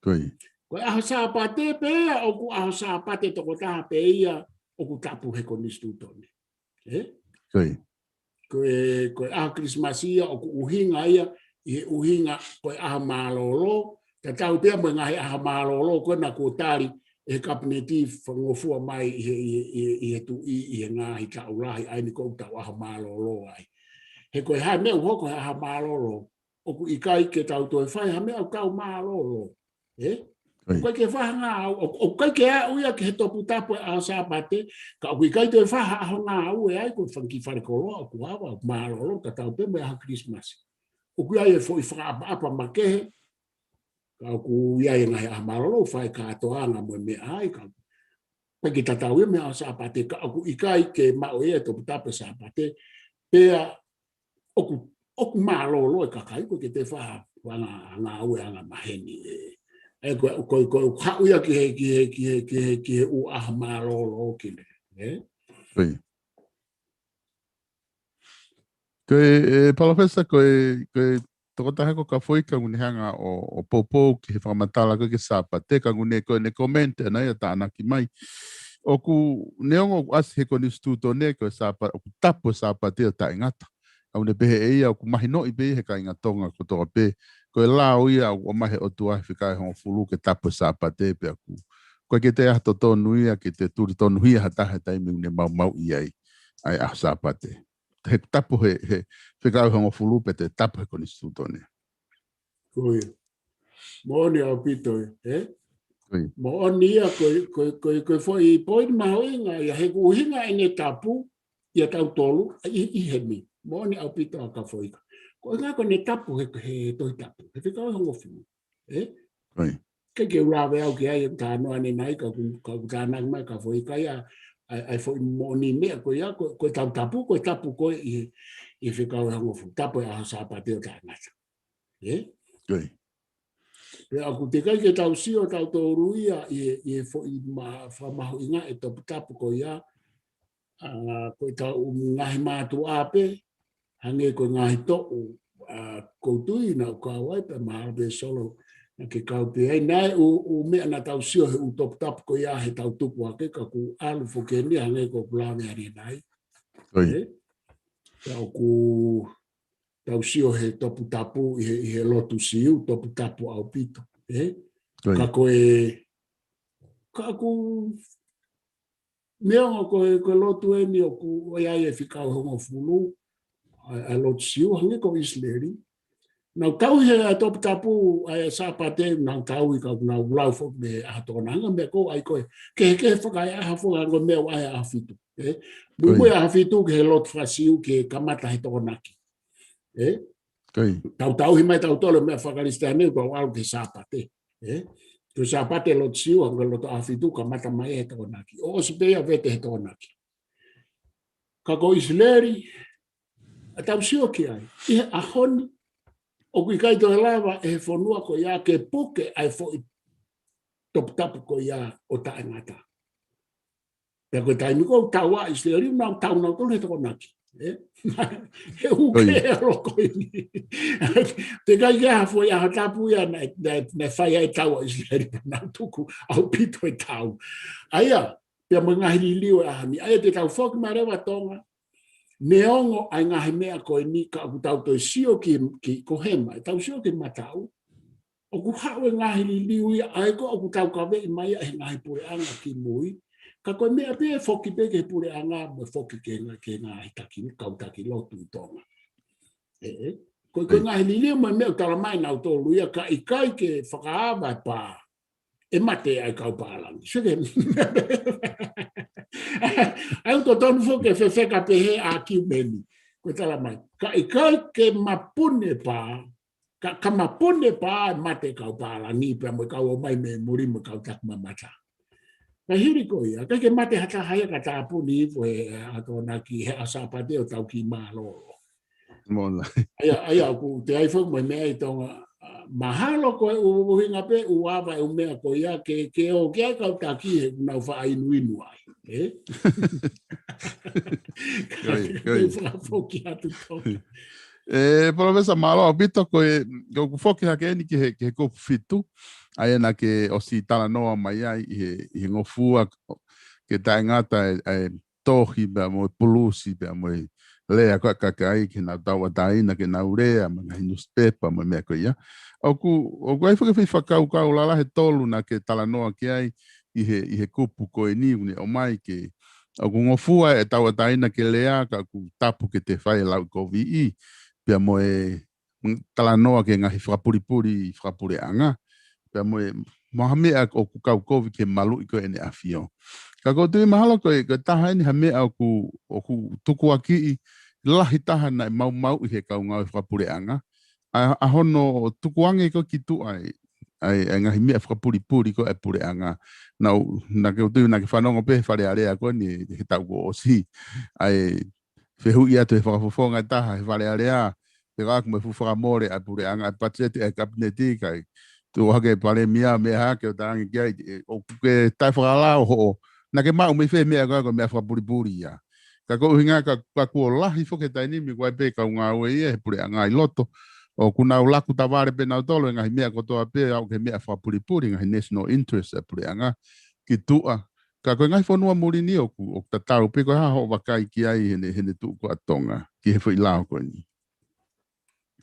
Ko ia. Ko e ʻaho Sāpate pē ia, ʻoku ʻaho Sāpate tokotaha pē ia ʻoku tapu he konisitūtone. Ē? Ko ia. Ko e, ko e ʻaho Kilisimasi ia ʻoku ʻuhinga ia, ʻi he ʻuhinga ko e ʻaho mālōlō, tatau pē ia mo e ngaahi ʻaho mālōlō ko ena kuo tali ʻe he kapineti fakangofua mai ʻi he, ʻi he, ʻi he, ʻi he tuʻi, ʻi he ngaahi taʻu lahi ʻa eni ʻoku tau ʻaho mālōlō ai. He ko e hā e meʻa ʻoku hoko he ʻaho mālōlō, ʻoku ʻikai ke tau toe fai ha meʻa ʻoku tau mālōlō. Ē? Ko ia. ʻOku ʻikai ke fai ha ngāue, ʻo, ʻoku ʻikai ke aʻu ia ki he toputapu e ʻaho Sāpate, ka ʻoku ʻikai toe fai ha ʻaho ngāue ai, ko e fanga kiʻi falekoloa ʻoku ava, ʻoku mālōlō, tatau pē mo e ʻaho Kilisimasi. ʻOku ʻi ai e foʻi fakaʻapaʻapa makehe, ka ʻoku ʻi ai e ngaahi ʻaho mālōlō, fai kātoanga mo e meʻa ai, ka ʻoku ʻikai ke tatau ia mo e ʻaho Sāpate, ka ʻoku ʻikai ke maʻu ia e toputapu e Sāpate, pea ʻoku, ʻoku mālōlō e kakai, ʻoku ʻikai ke toe fai ha ngā-, ngāue angamaheni, ē. Ē, ko, ko, ko, haʻu ia ki he, ki he, ki he, ki he, ki he ʻū ʻaho mālōlō ki he, ē? Ko ia. Ko e, ē, Palōfesa, ko e, ko e tokotaha ko Kafoika ʻoku ne hanga ʻo, ʻo poupou ki he fakamatala ko ē ki he Sāpate, ka ʻoku ne, ko ʻene komeni ʻana ia tānaki mai. ʻOku neongo ʻoku ʻasi he konisitūtone ko e Sāpa-, ʻoku tapu e Sāpate ʻo taʻengata. Ka ʻoku ne pehē ʻe ia ʻoku mahinoʻi pē ia he kāinga Tonga kotoa pē. Ko e lao ia ʻoku ʻomai he ʻOtua he fika ʻe hongofulu ke tapu e Sāpate pea ʻoku, ʻoku ʻikai ke toe ʻi ai ha totonu ia ke toe tuli tonuhia ha taha he taimi ʻoku ne maumauʻi ai ʻa e ʻaho Sāpate. He tapu he, he fika ʻe hongofulu pea toe tapu he konisitūtone. Ko ia. Moʻoni ʻaupito, ē? Ko ia. Moʻoni ia, ko e, ko e, ko e, ko e foʻi poini mahuʻinga ia, he ʻoku ʻuhinga ʻene tapu ia tautolu ʻi, ʻi heni. Moʻoni ʻaupito ʻa Kafoika. Ko e ʻuhinga ko ʻene tapu he, he Tohi Tapu, he fika ʻe hongofulu. Ē? Ko ia. ʻIkai ke u lave au ki ai, ʻoku talanoa ʻanenai, ka ʻoku, ka ʻoku tānaki mai ʻa Kafoika ia, ʻa e, ʻa e foʻi moʻoni meʻa ko ia, ko, ko e tau tapu, ko e tapu ko ē ʻi he, ʻi he fika ʻe hongofulu, tapu e ʻaho Sāpate ʻo taʻengata. Ē? Ko ia. Pea ʻoku teʻeki ai ke tau sio tautolu ia ʻi he, ʻi he foʻi ma-, fakamahuʻinga e toputapu ko ia, ʻa, ko e tau ngaahi mātuʻa pē, hangē ko e ngaahi toʻu, ʻa, ʻoku ou tui naʻa ku kau ai pea mahalo pē Solo naʻa ke kau pē ai. Naʻe ʻū, ʻū meʻa naʻa tau sio he ʻū toputapu ko ia he tau tupu hake, ka ʻoku ʻalu foki eni hangē ko ʻeku lave ʻanenai. Ko ia. Ē? Pea ʻoku tau sio he toputapu ʻi he, ʻi he lotu Siu, toputapu ʻaupito, ē? Ko ia. Ka ko e, ka ʻoku, neongo ko e, ko e lotu eni ʻoku ʻi ai e fika ʻe hongofulu, ʻa, ʻa e lotu Siu, hangē ko ʻIsileli. Naʻa ku tauhi e toputapu, ʻa e Sāpate, naʻa ku tauhi ka naʻa ku lau foki mei he ʻaho Tokonaki, meʻa ko ē ʻai ko e, kehekehe fakaʻaho foki, hangē ko e meʻa ʻoku ʻai he ʻaho fitu, ē? Ko ia. Muimui ʻaho fitu ki he lotu faka-Siu ke kamata he Tokonaki. Ē? Ko ia. Tau tauhi mai tautolu e meʻa faka-Kalisitiane, tau ʻalu ki he Sāpate. Ē? Ko e Sāpate lotu Siu, hangē ko e lotu ʻaho fitu, kamata mai he Tokonaki. ʻO ʻosi pē ia vete he Tokonaki. Ka ko ʻIsileli, ʻa tau sio ki ai, ʻi he ʻaho ni, ʻoku ʻikai toe lava ʻe he fonua ko ia ke puke ʻa e foʻi toputapu ko ia ʻo taʻengata. Pea ko e taimi ko ē ʻoku tau ʻa ʻIsileli, naʻa nau tau nautolu he Tokonaki. Ē? He ʻū Ko ia. Ke alo ko eni. Teʻeki ai ke ʻi ai ha foʻi ʻaho tapu ia naʻe, naʻe, naʻe fai ai e tau ʻa ʻIsileli, naʻa nau tuku ʻaupito e tau. ʻA ia, pea mo e ngaahi liliu e ʻaho ni. ʻA ia te tau foki mai leva Tonga, neongo ʻa e ngaahi meʻa ko eni ka ʻoku tau toe sio ki, ki ko hema, ʻe tau sio ki he mataʻu. ʻoku haʻu e ngaahi liliu ia ʻa ia ko ē ʻoku taukaveʻi mai ia ʻe he ngaahi puleʻanga kimui. Ka ko e meʻa pē ʻe foki pē ki he puleʻanga mo e foki ki he ngaahi, ki he ngaahi taki, kau taki lotu ʻi Tonga. ʻE, ʻe. Ko e, ko e ngaahi liliu mo e meʻa ʻoku tala mai ʻe nautolu ia ka ʻikai ke fakaava e pā, ʻe mate ai kau pālangi. Sio ki he ʻa ia ʻoku totonu foki ke fefeka pehē ʻa e kiumeni. Ko e tala mai, ka ʻikai ke mapune pā, ka, ka mapune pā ʻe mate kau pālangi pea mo e kau ō mai mei muli mo e kau taki mamata. Ka hili ko ia, ʻikai ke mate ha taha ia ka tāpuni hifo he, he ʻaho Tokonaki he ʻaho Sāpate ʻo tau kiʻi mālōlō. Mola. ʻA ia, ʻa ia, ʻoku te ai foki mo e meʻa ʻi Tonga, ʻa, mahalo ko e ʻu-, ʻuhinga pē, ʻu ava e ʻū meʻa ko ia ke, ke ō ki ai kau taki he ʻoku nau faʻa inuinu ai. ʻE? Koi, koi. Te fakafoki atu Tonga. ʻE, Palōfesa, mālō ʻaupito ko e, ko ʻeku foki hake eni ki he, ki he kupu fitu, ʻa ia naʻa ke ʻosi talanoa mai ai ʻi he, ʻi he ngofua ke taʻengata e, e tohi pea mo e pulusi pea mo e lea ko ē ʻa e kakai ke nau tauʻatāina ke nau lea mo e ngaahi nusipepa mo e meʻa ko ia. ʻOku, ʻoku ai foki e foʻi fakakaukau lalahi ʻe tolu naʻa ke talanoa ki ai ʻi he, ʻi he kupu ko eni ʻoku ne ʻomai ke ʻoku ngofua e tauʻatāina ke lea ka ʻoku tapu ke te fai e lauʻikoviʻi pea mo e talanoa ki he ngaahi fakapulipuli fakapuleʻanga, pea mo e, mo ha meʻa ʻoku kau kovi ki he maluʻi ko ē ʻEne ʻAfio. Ka ʻoku ou tui mahalo ko e, ko e taha eni ha meʻa ʻoku, ʻoku tukuakiʻi lahi taha naʻe maumauʻi he kau ngāue fakapuleʻanga, ʻa, ʻa hono tukuange ko ē ki tuʻa e, ʻa e, ʻa e ngaahi meʻa fakapulipuli ko ē ʻa e puleʻanga. Naʻa, naʻa ke u tui, naʻa ke fanongo pē he Fale Alea ko eni he taʻu kuo ʻosi. ʻA e fehuʻi atu he fakafofonga ʻe taha he Fale Alea, fekauʻaki mo e fuʻu fakamole ʻa e puleʻanga, ʻa e patiseti ʻa e kapineti, kae tuʻu hake e palēmia, meʻa hake ʻo talaange ki ai, ʻe, ʻoku ke taʻefakalao hoʻo, naʻa ke maʻu mei fē meʻa ko ē ko e meʻa fakapulipuli ia. Ka ko e ʻuhinga ka, ka kuo lahi foki he taimi ni ko e pē kau ngāue ia he puleʻanga ʻi loto, ʻoku nau laku tavale pē nautolu e ngaahi meʻa kotoa pē ʻo aʻu ki he meʻa fakapulipuli, ngaahi national interest ʻa e puleʻanga ki tuʻa. Ka ko e ngaahi fonua muli ni ʻoku, ʻoku tatau pē, ko e hā hoʻo vakai ki ai heʻene, heʻene tuʻu ko ē ʻa Tonga ki he foʻi lao ko eni?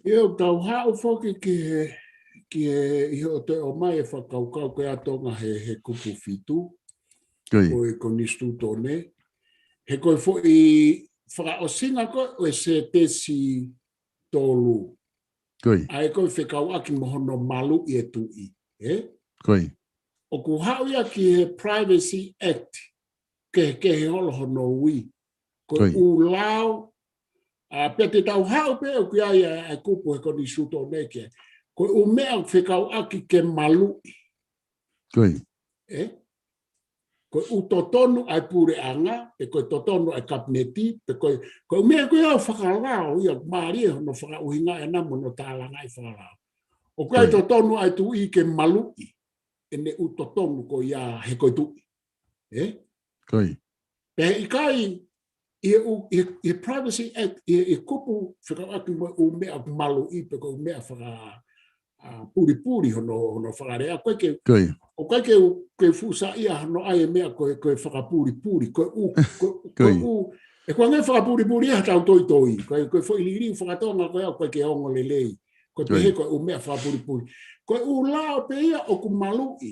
ʻIo, tau haʻu foki ki he, ki he, ʻi hoʻo toe ʻomai e fakakaukau ko ē ʻa Tonga he, he kupu fitu, Koi. ʻo e konisitūtone. He ko e foʻi fakaʻosinga ko ē ʻo e sētesi tolu. Koi. ʻA ia ko e fekauʻaki mo hono maluʻi e tuʻi, ē? Koi. ʻOku haʻu ia ki he Privacy Act, ke, ke he holo hono ui. Ko e Koi. ʻū lao, ʻa, pea te tau haʻu pē ʻoku ʻi ai ʻa, ʻa e kupu he konisitūtone ke. Ko e ʻū meʻa fekauʻaki ke maluʻi. Koi. Ē? Ko e ʻū totonu ʻa e puleʻanga, pe ko e totonu ʻa e kapineti, pe ko e, ko e ʻū meʻa ko ia ʻoku fakalao ia, mālie hono fakaʻuhingaʻi ʻana mo hono tālangaʻi fakalao. ʻOku ʻi ai Koi. totonu ʻa e tuʻi ke maluʻi ʻene ʻū totonu ko ia he ko e tuʻi. Ē? Koi. Pea he ʻikai, ʻi he ʻū, ʻi he, ʻi he Privacy Act, ʻi he, ʻi he kupu fekauʻaki mo e ʻū meʻa maluʻi pe ko e ʻū meʻa faka, ʻa, pulipuli hono, hono fakalea. ʻOku ʻikai ke, Koi. ʻoku ʻikai ke, ke fuʻu saiʻia hono ʻai e meʻa ko e, ko e fakapulipuli, ko e ʻū, ko, ko e Koi. ʻū, ʻe ko e ngaahi fakapulipuli ʻa e tau toitoi, ko e, ko e foʻi liliu fakatonga ko ē ʻoku ʻikai ke ongo lelei, ko e Koi. pehē ko e ʻū meʻa fakapulipuli. Ko e ʻū lao pē ia ʻoku maluʻi,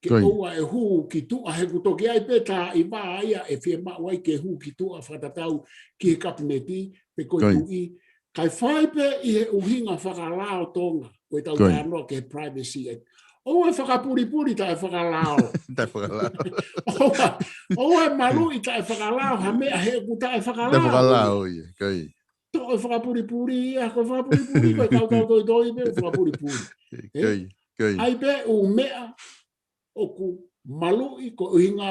ke Koi. ʻoua ʻe hū ki tuʻa he ʻoku toki ʻi ai pē taʻi vā ia ʻe fiemaʻu ai ke hū ki tuʻa fakatatau ki he kapineti, pe ko e Koi. tuʻi. Kae fai pē ʻi he ʻuhinga fakalao Tonga, ko e tau Koi. talanoa ki he Privacy Act. ʻOua ʻe fakapulipuli taʻefakalao. Taʻefakalao. ʻOua, ʻoua ʻe maluʻi taʻefakalao, ha meʻa he ʻoku taʻefakalao. Taʻefakalao, ia, Koi. Toʻo e fakapulipuli ia, ko e fakapulipuli, ko e kau tau toitoi pē, fakapulipuli. Ē? Koi, Koi. ʻAi pē ʻū meʻa, ʻoku maluʻi ko e ʻuhinga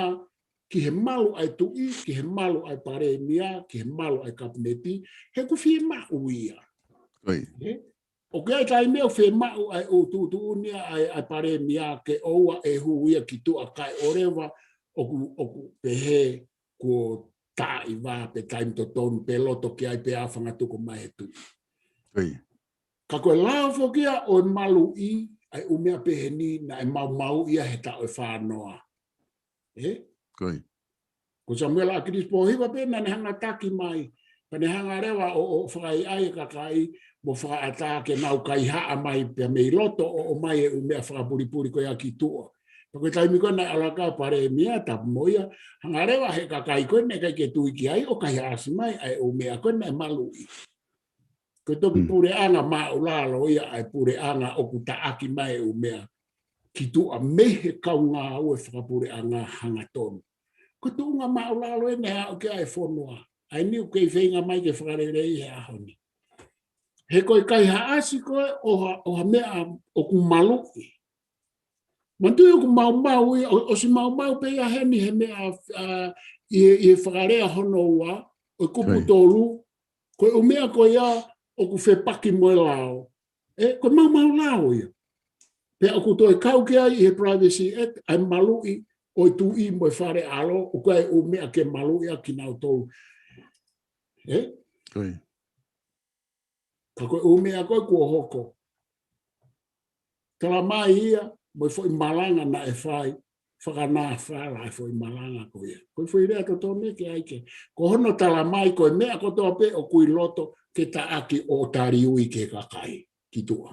ki he malu ʻa e tuʻi, ki he malu ʻa e palēmia, ki he malu ʻa e kapineti, he ʻoku fiemaʻu ia. Koi. Ē? ʻOku ʻi ai e taimi ʻoku fiemaʻu ʻa e ʻū tuʻutuʻuni ʻa e, ʻa e palēmia ke ʻoua ʻe hū ia ki tuʻa kae ʻoleva, ʻoku, ʻoku pehē kuo taʻi vā pe taimi totonu pe loto ki ai pe ʻa fanga tuku mai he tuʻi. Koi. Ka ko e lao foki ia ʻo e maluʻi ʻa e ʻū meʻa pehē ni naʻe maumauʻi ia he taʻu ʻe fā noa. Ē? Koi. Ko Samuela ʻAkilisi Pōhiva pē naʻa ne hanga taki mai. Pea ne hanga leva ʻo, ʻo fakaʻaiʻai e kakai. mo fakaʻatā ke nau kaihaʻa mai pea mei loto ʻo ʻomai e ʻū meʻa fakapulipuli ko ia ki tuʻa. Pea ko e taimi ko ē naʻe ʻalu ai ʻa e palēmia, tapu mo ia, hanga leva he kakai ko ē naʻe ʻikai ke tui ki ai ʻo kaihaʻasi mai ʻa e ʻū meʻa ko ē naʻe maluʻi. Ko e toki puleʻanga māʻulalo ia ʻa e puleʻanga ʻoku taʻaki mai e ʻū meʻa ki tuʻa mei he kau ngāue fakapuleʻanga hangatonu. Ko e tuʻunga māʻulalo ē naʻe aʻu ki ai e fonua. ʻA eni ʻoku kei feinga mai ke fakaleleiʻi he ʻaho ni. He ko e kaihaʻasi ko ē ʻo ha, ʻo ha meʻa ʻoku maluʻi. Manatuʻi ʻoku maumau ia, ʻo, ʻosi maumau pē ia heni he meʻa, ʻa, ʻi he, ʻi he fakalea hono ua, ʻo e kupu tolu, ko e ʻū meʻa ko ia ʻoku fepaki mo e lao. ʻE, ko e maumau lao ia. Pea ʻoku toe kau ki ai ʻi he Privacy Act, ʻa e maluʻi ʻo e tuʻi mo e fale ʻalo, ʻoku ʻi ai e ʻū meʻa ke maluʻi ʻaki kinautolu. ʻE? Ka ko e ʻū meʻa ko ē kuo hoko. Tala mai ia, mo e foʻi malanga naʻe fai, fakanāfala e foʻi malanga ko ia. Ko e foʻi lea totonu ke ai ke. Ko hono tala mai, ko e meʻa kotoa pē ʻoku ʻi loto ke taʻaki ʻo taliui ki he kakai, ki tuʻa.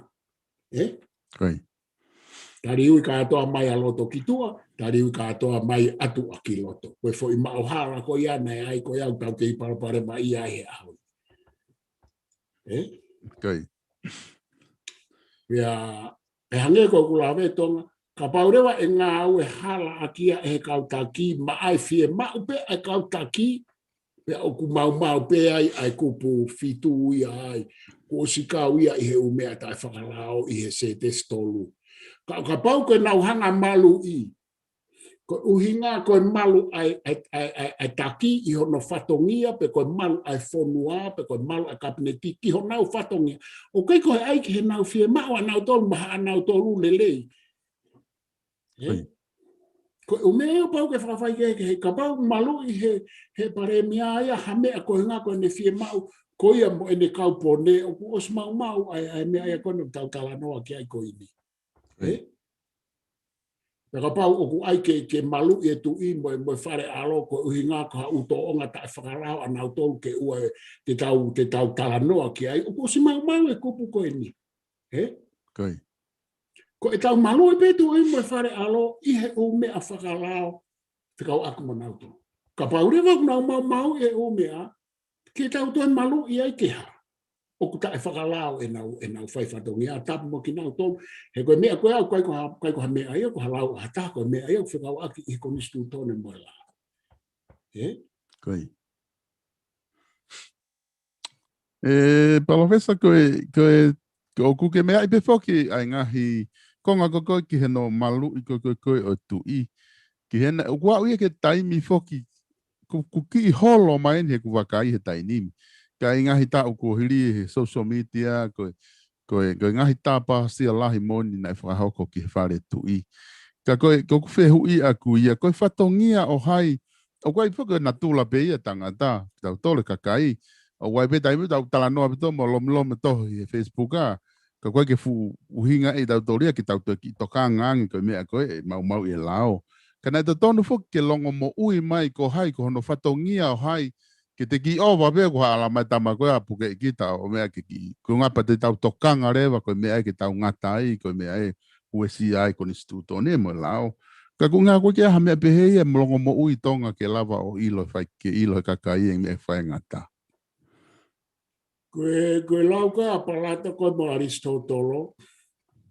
ʻE? Taliui kātoa mai ʻa loto ki tuʻa, taliui kātoa mai ʻa tuʻa ki loto. Ko e foʻi maʻuhala ko ia naʻe ai ko ia ʻoku tau kei palopalemaʻia ai he ʻaho ni. ʻE? Pea, ʻe hangē ko ʻeku lave Tonga, kapau leva ʻe ngāue hala ʻaki ia ʻe he kau taki, maʻa e fiemaʻu pē ʻa e kau taki, pea ʻoku maumau pē ai ʻa e kupu fitu ia ai, kuo ʻosi kau ia ʻi he ʻū meʻa taʻefakalao ʻi he sētesi tolu. Ka, kapau ko ʻenau hanga maluʻi, ko e ʻuhinga ko e malu ʻa e, ʻa e, ʻa e, ʻa e, ʻa e taki ʻi hono fatongia, pe ko e malu ʻa e fonua, pe ko e malu ʻa e kapineti ki honau fatongia. ʻOku ʻikai ko e ʻai ki heʻenau fiemaʻu ʻanautolu maʻanautolu lelei. ʻE? Ko e ʻū meʻa ia ʻoku pau ke fakafai ki ai, ke he kapau maluʻi he, he palēmia ia ha meʻa ko e ʻuhinga ko ʻene fiemaʻu, ko ia mo ʻene kaupone, ʻoku ʻosi maumau ʻa e, ʻa e meʻa ia ko ē ʻoku tau talanoa ki ai ko eni. ʻE? Pea kapau ʻoku ʻai ke, ke maluʻi e tuʻi mo e, mo e fale ʻalo ko e ʻuhinga ko ha ʻū tōʻonga taʻefakalao ʻanautolu ke ʻoua ʻe, te tau, te tau talanoa ki ai, ʻoku ʻosi maumau e kupu ko eni. ʻE? Ko ʻetau maluʻi pē tuʻi mo e fale ʻalo ʻi he ʻū meʻa fakalao fekauʻaki mo nautolu. Kapau leva ʻoku nau maumau e ʻū meʻa, ke tau toe maluʻi ai ke hā. ʻOku taʻefakalao ʻenau, ʻenau fai fatongia, tapu mo kinautolu. He ko e meʻa ko ē ʻoku ʻikai ko ha, ʻikai ko ha meʻa ia, ko ha lau ʻa ha taha, ko e meʻa ia ʻoku fekauʻaki ʻi he konisitūtone mo e lao. ʻE? ʻE, Palōfesa, ko e, ko e, ko ʻoku ke meaʻi pē foki ʻa e ngaahi konga ko ē ki hono maluʻi ko ē ko ē ʻo e tuʻi. Ki hena, ʻoku aʻu ia ki he taimi foki, ʻoku, ʻoku kiʻi holo mai eni he ʻoku vakai he taimi ni. Ka ʻi he ngaahi taʻu kuo hili he social media, ko e, ko e, ko e ngaahi tāpāsia lahi moʻoni naʻe fakahoko ki he fale tuʻi. Ka ko e, ko ʻeku fehuʻi ʻaku ia, ko e fatongia ʻo hai, ʻoku ʻi ai foki e natula pē ia tangata, kitautolu e kakai, ʻoku ʻi ai pē taimi tau talanoa pē tō mo lomiloma tohi he Facebook ʻa, ka ʻoku ʻikai ke fuʻu ʻuhinga ʻe tautolu ia ke tau toe kiʻi tokanga ange ko e meʻa ko ē ʻe maumauʻi e lao. Ka naʻe totonu foki ke longomoʻui mai ko hai ko hono fatongia ʻo hai, ke te kiʻi ʻova pē ko ha ʻalamai tama ko ē ʻa puke ʻi kita ʻo meʻa ke kiʻi. Ko e ngata pē te tau tokanga leva ko e meʻa ē ke tau ngata ai, ko e meʻa ē uesia ai konisitūtone mo e lao. Ka ʻoku ʻikai ke ʻi ai ha meʻa pehē ia mo longomoʻui Tonga ke lava ʻo ʻilo fai ke ʻilo he kakai e meʻa faingataʻa. Ko e, ko e lau ko ē ʻa Palata ko ē mo ʻAlisitōtolo,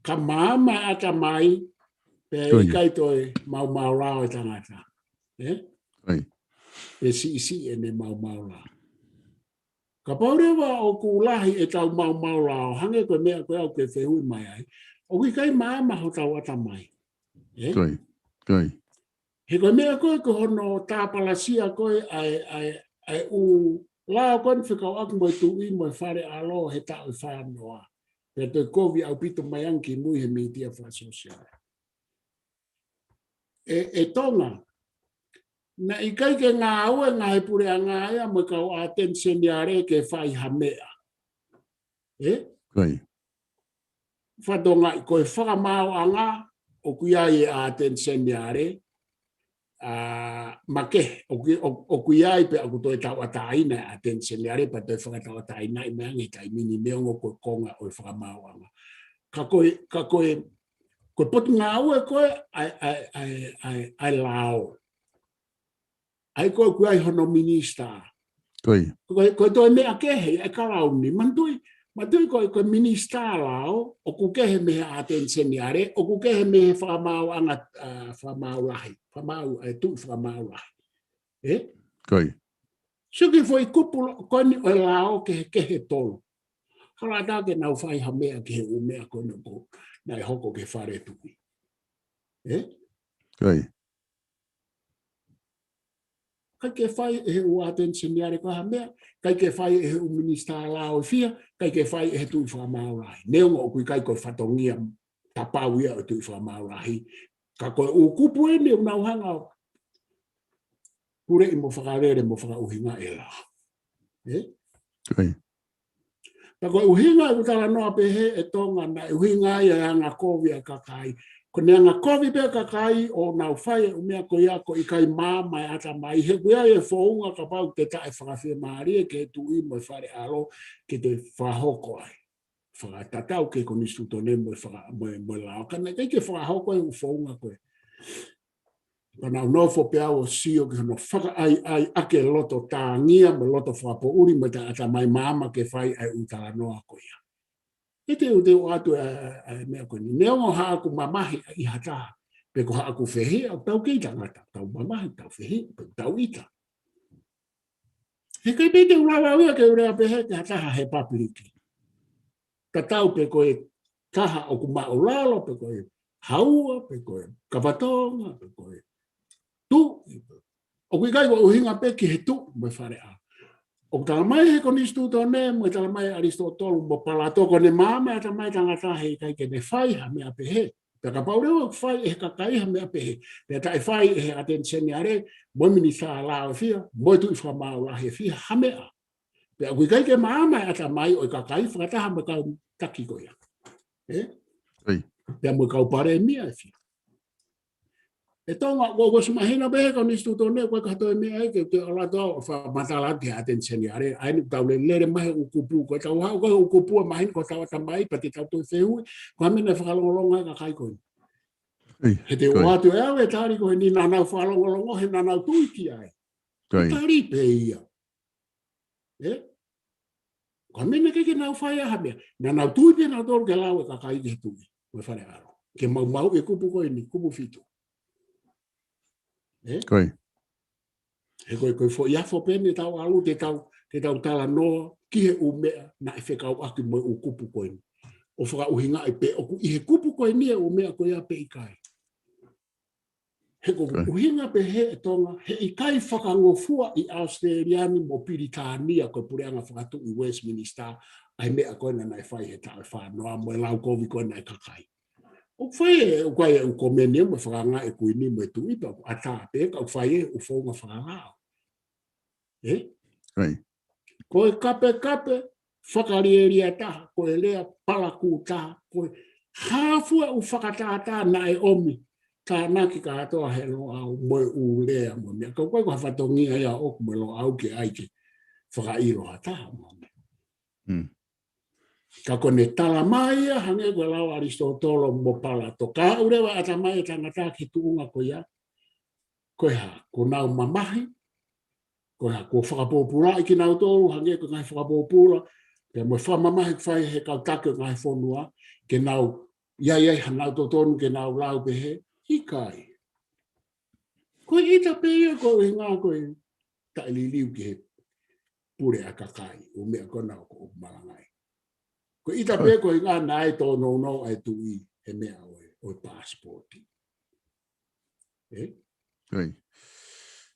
ka maama ʻatamai, pea ʻikai toe maumau lao e tangata. ʻE? Pea siʻisiʻi ʻene maumau lao. Kapau leva ʻoku lahi ʻetau maumau lao, hangē ko e meʻa ko ē ʻoku ke fehuʻi mai ai, ʻoku ʻikai maama hotau ʻatamai. ʻE? He ko e meʻa ko ē ko hono tāpalasia ko ē ʻa e, ʻa e, ʻa e ʻū lao ko eni fekauʻaki mo e tuʻi mo e fale ʻalo he taʻu ʻe fā noa. Pea toe kovi ʻaupito mai ange ki mui he mītia fakasōsiale. ʻE, ʻe Tonga, naʻe ʻikai ke ngāue ngaahi puleʻanga ia mo e kau ʻAteni Seniale ke fai ha meʻa. ʻE? Fatongia ko e fakamaauʻanga ʻoku ʻi ai e ʻAteni Seniale. ʻa, makehe, ʻoku, ʻo, ʻoku ʻi ai pē ʻoku toe tauʻatāina ʻa e ʻAteni Seniale, pea toe fakatauʻatāinaʻi mai ange he taimi ni neongo ko e konga ʻo e fakamaauʻanga. Ka ko e, ka ko e, ko e potungāue ko ē ʻa e, ʻa e, ʻa e, ʻa e, ʻa e lao. ʻA ia ko ē ʻoku ʻi ai hono minisitā. Ko ia. Ko e, ko e toe meʻa kehe ʻa e kalauni. Manatuʻi, manatuʻi ko e, ko e minisitā lao, ʻoku kehe mei he ʻAteni Seniale, ʻoku kehe mei he fakamaauʻanga, ʻa, fakamaau lahi, fakamaau, ʻa e tuʻi fakamaau lahi. Ē? Ko ia. Sio ki he foʻi kupu lo-, ko eni ʻo e lao kehekehe ʻe tolu. Hala ʻatā ke nau fai ha meʻa ki he ʻū meʻa ko eni ko ē naʻe hoko ki he fale tuʻi. Ē? Ko ia. ʻIkai ke fai ʻe he ʻū ʻAteni Seniale ko ha meʻa, ʻikai ke fai ʻe he ʻū minisitā lao ʻe fiha, ʻikai ke fai ʻe he tuʻi fakamaau lahi. Neongo ʻoku ʻikai ko e fatongia tapau ia ʻo e tuʻi fakamaau lahi. Ka ko e ʻū kupu eni ʻoku nau hanga ʻo puleʻi mo fakalele mo fakaʻuhingaʻi e lao. Ē? Ko ia. Pea ko e ʻuhinga ʻeku talanoa pehē ʻe Tonga naʻe ʻuhinga ai ʻa e angakovi ʻa e kakai. Ko ʻene angakovi pē ʻa e kakai ʻo nau fai e ʻū meʻa ko ia ko e ʻikai maama e ʻatamai he ʻoku ʻi ai e founga kapau te taʻefakafiemālie ki he tuʻi mo e fale ʻalo ke te fakahoko ai. Fakatatau ki he konisitūtone mo e faka-, mo e, mo e lao. Ka naʻe ʻikai ke fakahoko e ʻū founga ko ē. Ka nau nofo pē au ʻo sio ki hono fakaʻaiʻai ʻaki e loto tāngia mo e loto fakapoʻuli mo e taʻe ʻatamai maama ke fai ʻa e ʻū talanoa ko ia. ʻE te u, te u ʻoatu ʻa, ʻa, ʻa e meʻa ko eni. Neongo haʻaku mamahi ʻi ha taha, pe ko haʻaku fehiʻa, ʻoku tau kei tangata, tau mamahi, tau fehiʻa, pe tau ʻita. He ʻikai pē te u lava au ia ke u lea pehē ki ha taha he pāpiliki. Tatau pe ko e taha ʻoku māʻulalo, pe ko e haua, pe ko e kava Tonga, pe ko e tuʻi. ʻOku ʻikai ko e ʻuhinga pē ki he tuʻi mo e fale ʻalo. ʻOku talamai he konisitūtone, mo e talamai ʻe ʻAlisitōtolo mo Palato ko ʻene maama e ʻatamai tangata he ʻikai ke ne fai ha meʻa pehē. Pea kapau leva ʻoku fai ʻe he kakai ha meʻa pehē. Pea taʻe fai ʻe he ʻAteni Seniale, mo e minisitā lao ʻe fiha, mo e tuʻi fakamaau lahi ʻe fiha, ha meʻa. Pea ʻoku ʻikai ke maama e ʻatamai ʻo e kakai fakataha mo e kau taki ko ia. Ē? Ko ia. Pea mo e kau palēmia ʻe fiha. ʻE Tonga, ʻoku, ʻoku ʻosi mahino pē he konisitūtone, ʻoku ʻikai ko ha toe meʻa ia ke te ʻalu atu ʻo fakamatala ki he ʻAteni Seniale, ʻa eni ʻoku tau lele, lele mai he ʻū kupu, ko e tau haʻu ko e ʻū kupu ʻe mahino ko e tauʻatamai, pea te tau toe fehuʻi, ko e hā e meʻa naʻe fakalongolongo ai e kakai ko eni. Ko ia. He te u ʻoatu ʻe au e tali ko eni naʻa nau fakalongolongo, he naʻa nau tui ki ai. Ko ia. Tali pē ia. Ē? Ko e meʻa naʻe ʻikai ke nau fai ha meʻa. Naʻa nau tui pē nautolu ke lau e kakai ki he tuʻi mo e fale ʻalo. Ke maumauʻi e kupu ko eni, kupu fitu. Ē? Ko ia. He ko e, ko e foʻi afo pē eni ʻe tau ʻalu, te tau, te tau talanoa ki he ʻū meʻa naʻe fekauʻaki mo e ʻū kupu ko eni. ʻO fakaʻuhingaʻi pe ʻoku ʻi he kupu ko eni e ʻū meʻa ko ia pe ʻikai. He ko e ʻuhinga pē he ʻe Tonga, he ʻikai fakangofua ʻi ʻAositelēlia ni mo Pilitānia ko e puleʻanga fakatuʻi Westminster, ʻa e meʻa ko ena naʻe fai he taʻu ʻe fā noa mo e lau kovi ko ena ʻa e kakai. ʻOku fai e, ʻoku ʻi ai e ʻū komeni mo e fakaanga ʻa e kuini mo e tuʻi pea ʻoku ʻatā pē ka ʻoku fai e ʻū founga fakalao. Ē? Ko e kapekape, fakalielia taha, ko e lea palakū taha, ko e hā fua e ʻū fakatātā naʻe ʻomi, tānaki kātoa he Loʻau mo e ʻū lea mo e meʻa. Ka ʻoku ʻikai ko ha fatongia ia ʻoku mo e Loʻau ke ʻai ke fakaʻilo ha taha mo e meʻa. Ka ko ʻene talamai ia, hangē ko e lau ʻa ʻAlisitōtolo mo Palato, ka aʻu leva ʻatamai e tangata ki he tuʻunga ko ia, ko e hā, kuo nau mamahi, ko e hā, kuo fakapōpulaʻi kinautolu, hangē ko e ngaahi fakapōpula, pea mo e fakamamahi ʻoku fai he kau taki ʻo e ngaahi fonua, ke nau ʻi ai ʻa e hā nau totonu ke nau lau pehē, ʻikai. Ko e ʻita pē ia ko e ʻuhinga ko e taʻeliliu ki he pule ʻa e kakai, ʻū meʻa ko ena ʻoku, ʻoku malangaʻi. Ko e ʻita pē ko e ʻuhinga naʻe tōnounou ai e tuʻi he meʻa ʻo e, ʻo e passport. Ē?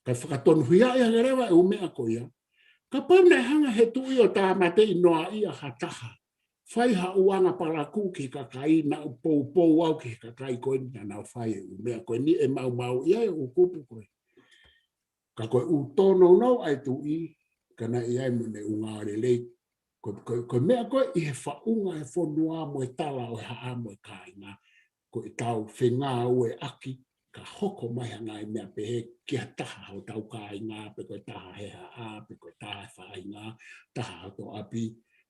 Kae fakatonuhiaʻi ange leva e ʻū meʻa ko ia. Kapau naʻe hanga he tuʻi ʻo tāmateʻi noaʻia ha taha, fai ha ʻū anga palakū ki he kakai, naʻa ku poupou au ki he kakai ko eni naʻa nau fai e ʻū meʻa ko eni, ʻe maumauʻi ai e ʻū kupu ko ē. Ka ko e ʻū tōnounou ʻa e tuʻi, ka naʻe ʻi ai mo ʻene ʻū ngāue lelei. Ko, ko, ko e meʻa ko ē ʻi he faʻunga e fonua mo e tala ʻo e haʻa mo e kāinga, ko ʻetau fengāueʻaki ka hoko mai ha ngaahi meʻa pehē ki ha taha hotau kāinga, pe ko e taha he haʻa, pe ko e taha he faʻahinga, taha hoto ʻapi,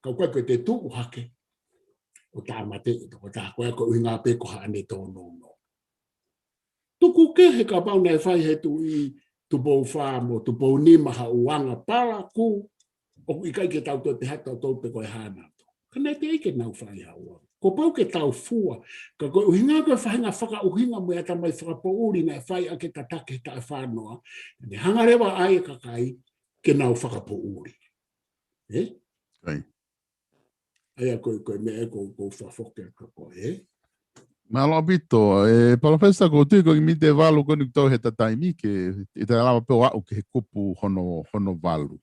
ka ʻoku ʻikai ke te tuʻu hake ʻo tāmateʻi e tokotaha ko ia koeʻuhinga pē ko haʻane tōnounou. Tuku kehe kapau naʻe fai he Tuʻi Tupou Fā mo Tupou Nima ha ʻuhinga palaku, ʻoku ʻikai ke tau toe pehē ʻe tautolu pe ko e hā nautolu. Ka naʻe teʻeki ke nau fai ha ʻuhinga. Kuo pau ke tau fua, ka ko e ʻuhinga ko e faʻahinga fakaʻuhinga mo e ʻatamai fakapoʻuli naʻe fai ʻaki e tataki he taʻefānua, ne hanga leva ai e kakai ke nau fakapoʻuli. Ē? ʻIo. ʻA ia ko e, ko e meʻa ē ʻoku ou, ʻoku ou fakafoki atu kia koe, ē? Mālō ʻaupito, ē, Palōfesa, ʻoku ou tui ko e miniti ʻe valu ko eni ʻoku tau he taimi ke, ʻe te lava pē ʻo aʻu ki he kupu hono, hono valu.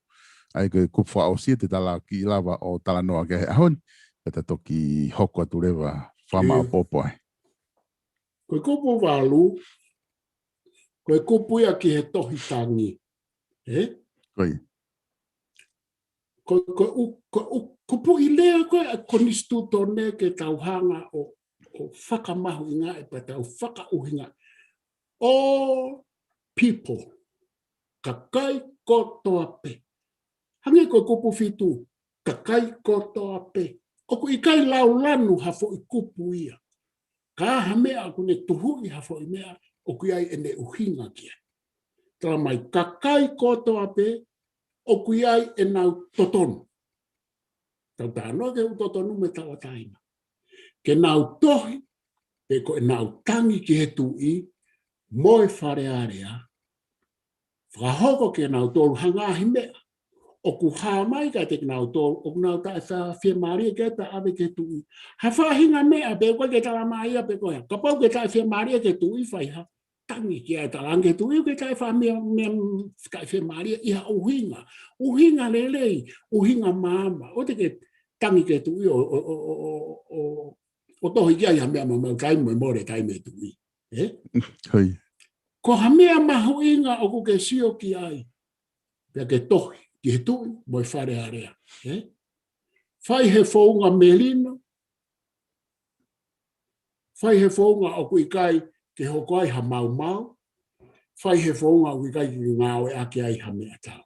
ʻA ia ko e kupu fakaʻosi ē te ta lava ki lava ʻo talanoa ki ai he ʻaho ni, pea ta toki hoko atu leva ʻo fakamāʻopoʻopo ai. Ko e kupu valu, ko e kupu ia ki he tohi tangi. Ē? Ko ia. Ko, ko u, ko u, kupuʻi lea ko ē ʻa e Konisitūtone ke tau hanga ʻo, ʻo fakamahuʻingaʻi pea tau fakaʻuhingaʻi. All people. Kakai kotoa pē. Hangē ko e kupu fitu, kakai kotoa pē. ʻOku ʻikai lau lanu ha foʻi kupu ia. Ka ha meʻa ʻoku ne tuhuʻi ha foʻi meʻa, ʻoku ʻi ai ʻene ʻuhinga ki ai. Tala mai kakai kotoa pē, ʻoku ʻi ai ʻenau totonu. Tau talanoa ki he ʻū totonu mo e tauʻatāina. Ke nau tohi, pe ko ʻenau tangi ki he Tuʻi, mo e Fale Alea, fakahoko kia nautolu ha ngaahi meʻa ʻoku hā mai kiate kinautolu, ʻoku nau taʻe-, taʻefiemālie ki ai pea ʻave ki he Tuʻi. Ha faʻahinga meʻa pe ko e ke tala mai ia pe ko e hā. Kapau ke taʻefiemālie ki he Tuʻi, fai ha tangi ki ai, talaange ki he Tuʻi ʻoku ke taʻefaʻa meʻa, meʻa taʻefiemālie ʻi ha ʻuhinga. ʻUhinga lelei, ʻuhinga maama. ʻOua te ke tangi ki he Tuʻi ʻo, ʻo, ʻo, ʻo, ʻo, ʻo tohi ki ai ha meʻa maumau taimi mo e mole taimi e Tuʻi. Ē? Ko ia. Ko ha meʻa mahuʻinga ʻoku ke sio ki ai, pea ke tohi ki he Tuʻi mo e Fale Alea. Ē? Fai he founga melino, fai he founga ʻoku ʻikai ke hoko ai ha maumau, fai he founga ʻoku ʻikai ke ngāueʻaki ai ha meʻatau.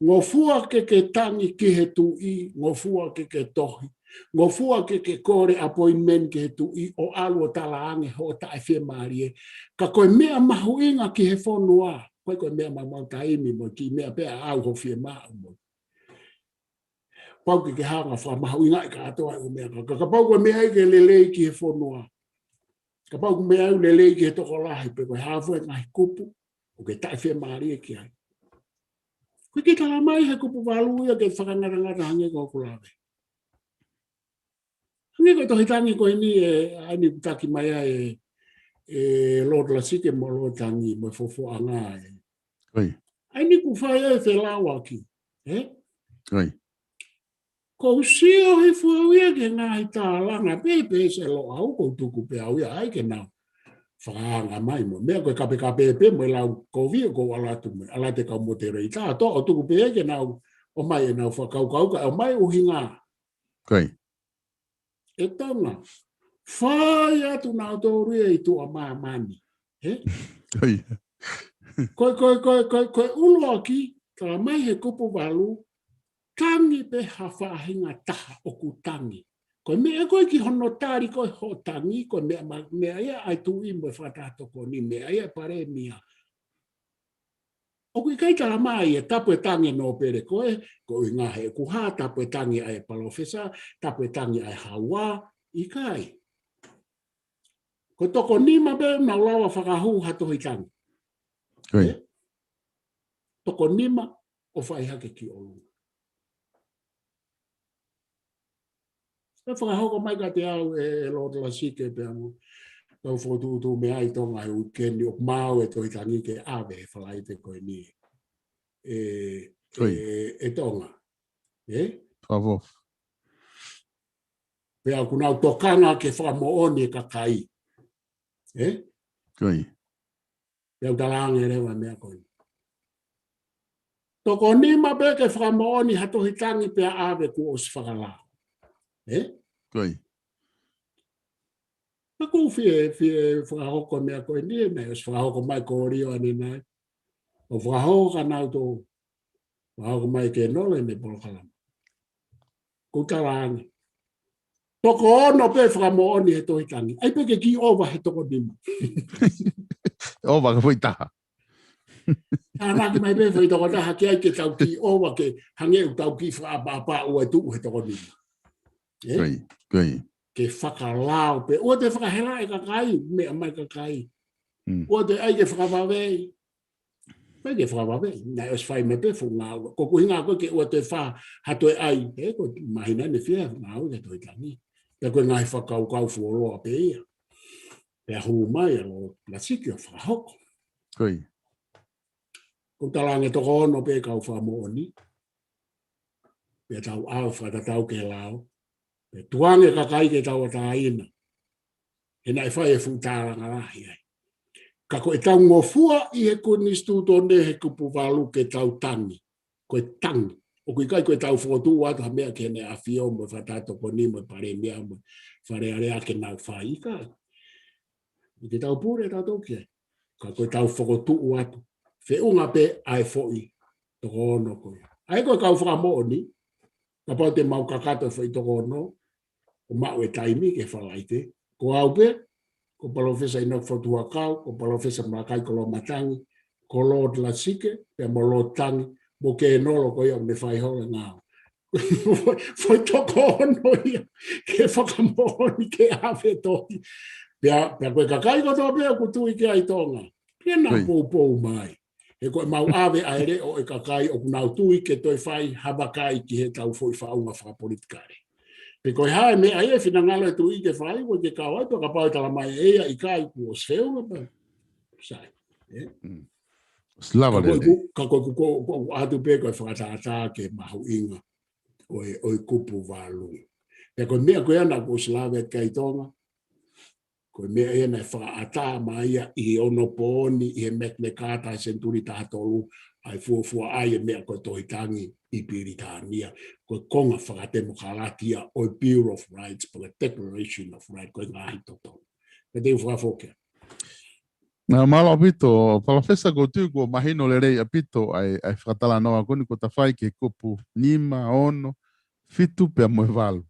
Ngofua ke ke tangi ki he Tuʻi, ngofua ke ke tohi, ngofua ke ke kole appointment ki he Tuʻi ʻo ʻalu ʻo talaange hoʻo taʻefiemālie. Ka ko e meʻa mahuʻinga ki he fonua, ko e, ko e meʻa maumau taimi mo e kiʻi meʻa pē ʻaʻau hoʻo fiemaʻu mo. Pau ke ke hanga fakamahuʻingaʻi kātoa e ʻū meʻa ka, ka, kapau ko e meʻa ia ke lelei ki he fonua. Kapau ko e meʻa ia ʻoku lelei ki he tokolahi pe ko e hā fua e ngaahi kupu ʻoku ke taʻefiemālie ki ai. Ko e ke tala mai he kupu valu ia ke fakangatangata hangē ko ʻeku lave. Hangē ko e tohi tangi ko eni ē, ʻa eni ʻoku taki mai ai ē, ē Lord Lasike mo Lord Tangi mo e Fofoʻanga ē. Ko ia. ʻA eni ʻoku fai ai e felāuaki. Ē? Ko ia. Ko u sio hifo au ia ki he ngaahi tālanga pē, pē se Loʻau, ko u tuku pē au ia ai ke nau fakaanga mai mo e meʻa ko e kapekape pē mo e lau kovi ʻoku ou ʻalu atu mo e, ʻalu atu e kau moderator, toʻo tuku pē ke nau ʻomai ʻenau fakakaukau kae ʻomai ʻuhinga. Ko ia. ʻE Tonga, fai atu nautolu ia ʻi tuʻa māmani. Ē? Ko ia. Ko e, ko e, ko e, ko e, ko e ʻuluaki, tala mai he kupu valu, tangi pē ha faʻahinga taha ʻoku tangi. Ko e meʻa ko ē ki hono tali ko ē hoʻo tangi, ko e meʻa ma-, meʻa ia ʻa e Tuʻi mo e Fakataha Tokoni, meʻa ia ʻa e Palēmia. ʻOku ʻikai tala mai ʻe tapu e tangi e nōpele ko ē, koeʻuhinga he ʻoku hā, tapu e tangi ʻa e palōfesa, tapu e tangi ʻa e haua, ʻikai. Ko e toko nima pē ʻoku nau lava fakahū ha tohi tangi. Ko ia. Ē? Toko nima ʻo fai hake ki ʻolunga. Pea fakahoko mai kiate au ʻe, ʻe Lord Lasike pea mo tau fokotuʻutuʻu mei ai Tonga he uike ni ʻoku maau e tohi tangi ke ʻave he Falaite ko eni. Ē, ko ia. Ē, ʻe Tonga. Ē? Fakafou. Pea ʻoku nau tokanga ke fakamoʻoni e kakai. Ē? Ko ia. Pea u talaange leva e meʻa ko ē. Toko nima pē ke fakamoʻoni ha tohi tangi pea ʻave kuo ʻosi fakalao. Ē? Ko ia. Ko e fie, fie fakahoko meʻa ko eni, naʻe ʻosi fakahoko mai ko Lio ʻanenai. ʻO fakahoko ka nau tō, fakahoko mai ke nole ne polokalama. Ko e talaange. Toko ono pē fakamoʻoni he tohi tangi. ʻAi pē ke kiʻi ova he toko nima. Ova ka foʻi taha. Tānaki mai pē foʻi toko taha ke ʻai ke tau kiʻi ova ke hangē ʻoku tau kiʻi fakaʻapaʻapa ʻoua ʻe tuʻu he toko nima. Ē? Koia, koia. Ke fakalao pē. ʻOua te fakahela e kakai, meʻa mai kakai. Mm. ʻOua te ʻai ke fakavavei. Mai ke fakavavei. Naʻe ʻosi fai mai pē fuʻu ngāue. Ko e ʻuhinga ko ē ke ʻoua te fa ha toe ʻai. Ē, ko e māhina ne fie ngāue ke toe tangi. Pea ko e ngaahi fakakaukau fuoloa pē ia. Pea hū mai ʻa Lord Lasike ʻo fakahoko. Koia. Ko e talaange toko ono pē kau fakamoʻoni. Pea tau ʻave fakatatau ke lao. Pea tuku ange kakai ke tauʻatāina. He naʻe fai e fuʻu tālanga lahi ai. Ka ko e tau ngofua ʻi he konisitūtone he kupu valu ke tau tangi. Ko e tangi. ʻOku ʻikai ko e tau fokotuʻu atu ha meʻa ke ne ʻafio mo e fakatātokoni mo e palēmia mo e Fale Alea ke nau fai ʻikai. ʻI te tau pule e tau toki ai. Ka ko e tau fokotuʻu atu. Feʻunga pē ʻa e foʻi toko ono ko ia. ʻAi ko e kau fakamoʻoni. Kapau te mau kakato e foʻi toko ono. ʻO maʻu e taimi ke Falaite. Ko au pē, ko Palōfesa ʻInoke Fotu Huʻakau, ko Palōfesa Malakai Koloamatangi, ko Lord Lasike, pea mo Lord Tangi, mo Kenolo ko ia ʻoku ne fai holo e ngāue. Foʻi toko ono ia, ke fakamoʻoni ke ʻave tohi. Pea, pea ko e kakai kotoa pē ʻoku tui ki ai Tonga. Pea nau poupou mai. He ko e mau ʻave ʻa e leʻo e kakai ʻoku nau tui ke toe fai ha vakai ki he tau foʻi faʻunga fakapolitikale. Pe ko e hā e meʻa ia e finangalo e tuʻi ke fai, ko e ke kau ai, pe kapau e tala mai e ia ʻikai kuo ʻosi feʻunga pē. Sai. Ē? ʻOsi lava lelei. Ka ko e ku, ka ko e ku, ko, ko, ʻoatu pē ko e fakatātā ke mahuʻinga ʻo e, ʻo e kupu valu. Pea ko e meʻa ko ia naʻa ku ʻosi lave ki ai Tonga, ko e meʻa ia naʻe fakaʻatā mai ia ʻi he ono pooni ʻi he Magna Carta he senituli taha tolu, ʻa e fuofua ʻai e meʻa ko e tohi tangi ʻi Pilitānia. Ko e konga fakatemokalati ia ʻo e Bill of Rights, pe ko e Declaration of Rights, ko e ngaahi totonu. Pea te u fakafoki. Nā, mālō ʻaupito, Palōfesa, ʻoku ou tui kuo mahino lelei ʻaupito ʻa e, ʻa e fakatalanoa ko eni kuo ta fai ki he kupu nima, ono, fitu pea mo e valu.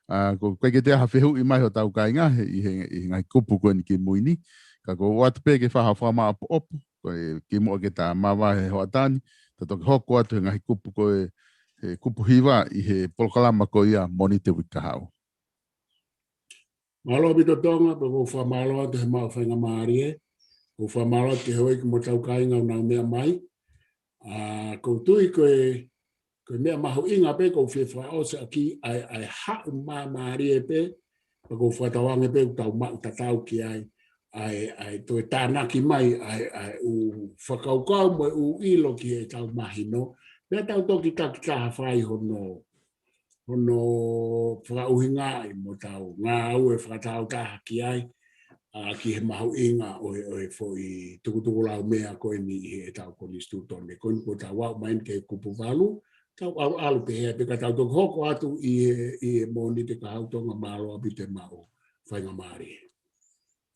ʻA, ko, ko e ke te aha fehuʻi mai hotau kāinga he, ʻi he, ʻi he ngaahi kupu ko eni ki mui ni. Ka ʻoku ou ʻoatu pē ke fai ha fakamaʻopoʻopo, ko e kimuʻa ke ta māvae he hoʻatā ni, ta toki hoko atu he ngaahi kupu ko e, he kupu hiva ʻi he polokalama ko ia Mōnite uike kahaʻu. Mālō ʻaupito Tonga, pea ʻoku ou fakamālō atu he maʻu faingamālie. ʻOku ou fakamālō atu ki he houʻeiki mo hotau kāinga ʻoku nau meʻa mai. ʻA, ʻoku ou tui ko e, ko e meʻa mahuʻinga pē ʻoku ou fie fakaʻosi ʻaki ʻa e, ʻa e haʻu māmālie pē, pea ʻoku ou fakatauange pē ʻoku tau maʻu tatau ki ai, ʻa e, ʻa e toe tānaki mai, ʻa e, ʻa e ʻū fakakaukau mo e ʻū ʻilo ki he tau mahino, pea tau toki takitaha fai hono, hono fakaʻuhingaʻi mo tau ngāue fakatāutaha ki ai, ʻa, ki he mahuʻinga ʻo e, ʻo e foʻi tukutuku lau meʻa ko eni ʻi he tau konisitūtone. Ko eni kuo tau aʻu mai eni ki he kupu valu, tau ʻalu, ʻalu pehē, pea ka tau toki hoko atu ʻi he, ʻi he Mōnite kahaʻu Tonga, mālō ʻaupito e maʻu faingamālie.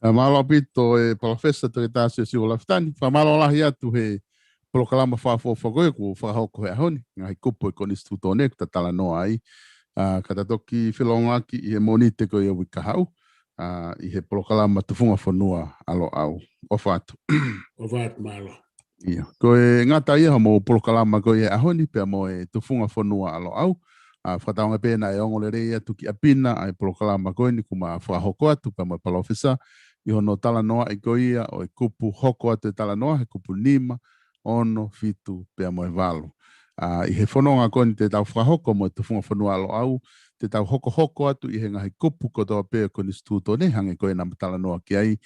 ʻA, mālō ʻaupito e Palōfesa Toketā Siosiua Lafitani, fakamālō lahi atu he polokalama fakaʻofoʻofa ko ē kuo fakahoko he ʻaho ni, ngaahi kupu e konisitūtone kuo ta talanoa ai. ʻA, ka ta toki felōngoaki ʻi he Mōnite ko ia uike kahaʻu, ʻa, ʻi he polokalama Tufunga Fonua ʻa Loʻau. ʻOfa atu. ʻOfa atu, mālō. ʻIo, ko e ngata ia hoʻomou polokalama ko ia he ʻaho ni pea mo e Tufunga Fonua ʻa Loʻau. ʻA, fakatauange pē naʻe ongo lelei atu ki ʻapi na ʻa e polokalama ko eni kuo ma fakahoko atu pea mo e Palōfesa ʻi hono talanoaʻi ko ia ʻo e kupu hoko atu e talanoa, he kupu nima, ono, fitu, pea mo e valu. ʻA, ʻi he fononga ko eni te tau fakahoko mo e Tufunga Fonua ʻa Loʻau, te tau hokohoko atu ʻi he ngaahi kupu kotoa pē ʻo e konisitūtone, hangē ko ia naʻa ma talanoa ki ai,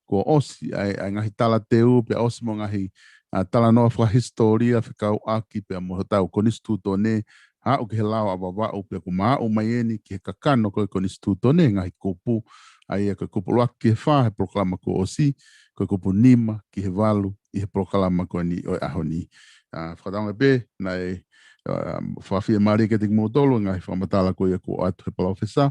kuo ʻosi ʻa e, ʻa e ngaahi talateu, pea ʻosi mo e ngaahi, ʻa, talanoa fakahisitōlia fekauʻaki pea mo hotau konisitūtone, aʻu ki he lao ʻa Vavaʻu, pea kuo ma aʻu mai eni ki he kakano ko e konisitūtone, ngaahi kupu, ʻa ia ko e kupu ʻuluaki ki he fā he polokalama kuo ʻosi, ko e kupu nima ki he valu ʻi he polokalama ko eni ʻo e ʻaho ni. ʻA, fakatauange pē naʻe, ʻa, fakafiemālie kiate kimoutolu e ngaahi fakamatala ko ia kuo ʻoatu he Palōfesa,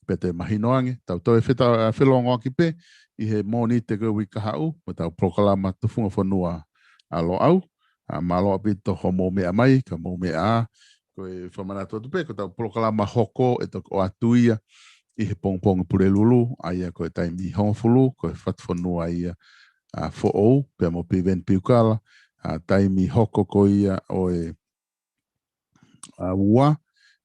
pea toe mahino ange, tau toe feta-, felongoaki pē ʻi he Mōnite ko e uike kahaʻu, mo ʻetau polokalama Tufunga Fonua ʻa Loʻau. ʻA, mālō ʻaupito hoʻomou meʻa mai, ka mou meʻa ā, ko e fakamanatu atu pē, ko ʻetau polokalama hoko ʻe toki ʻoatu ia ʻi he pongipongi Pulelulu, ʻa ia ko e taimi hongofulu, ko e fatu fonua ia, ʻa, foʻou, pea mo Piveni Piukala, ʻa, taimi hoko ko ia ʻo e, ʻa, ua,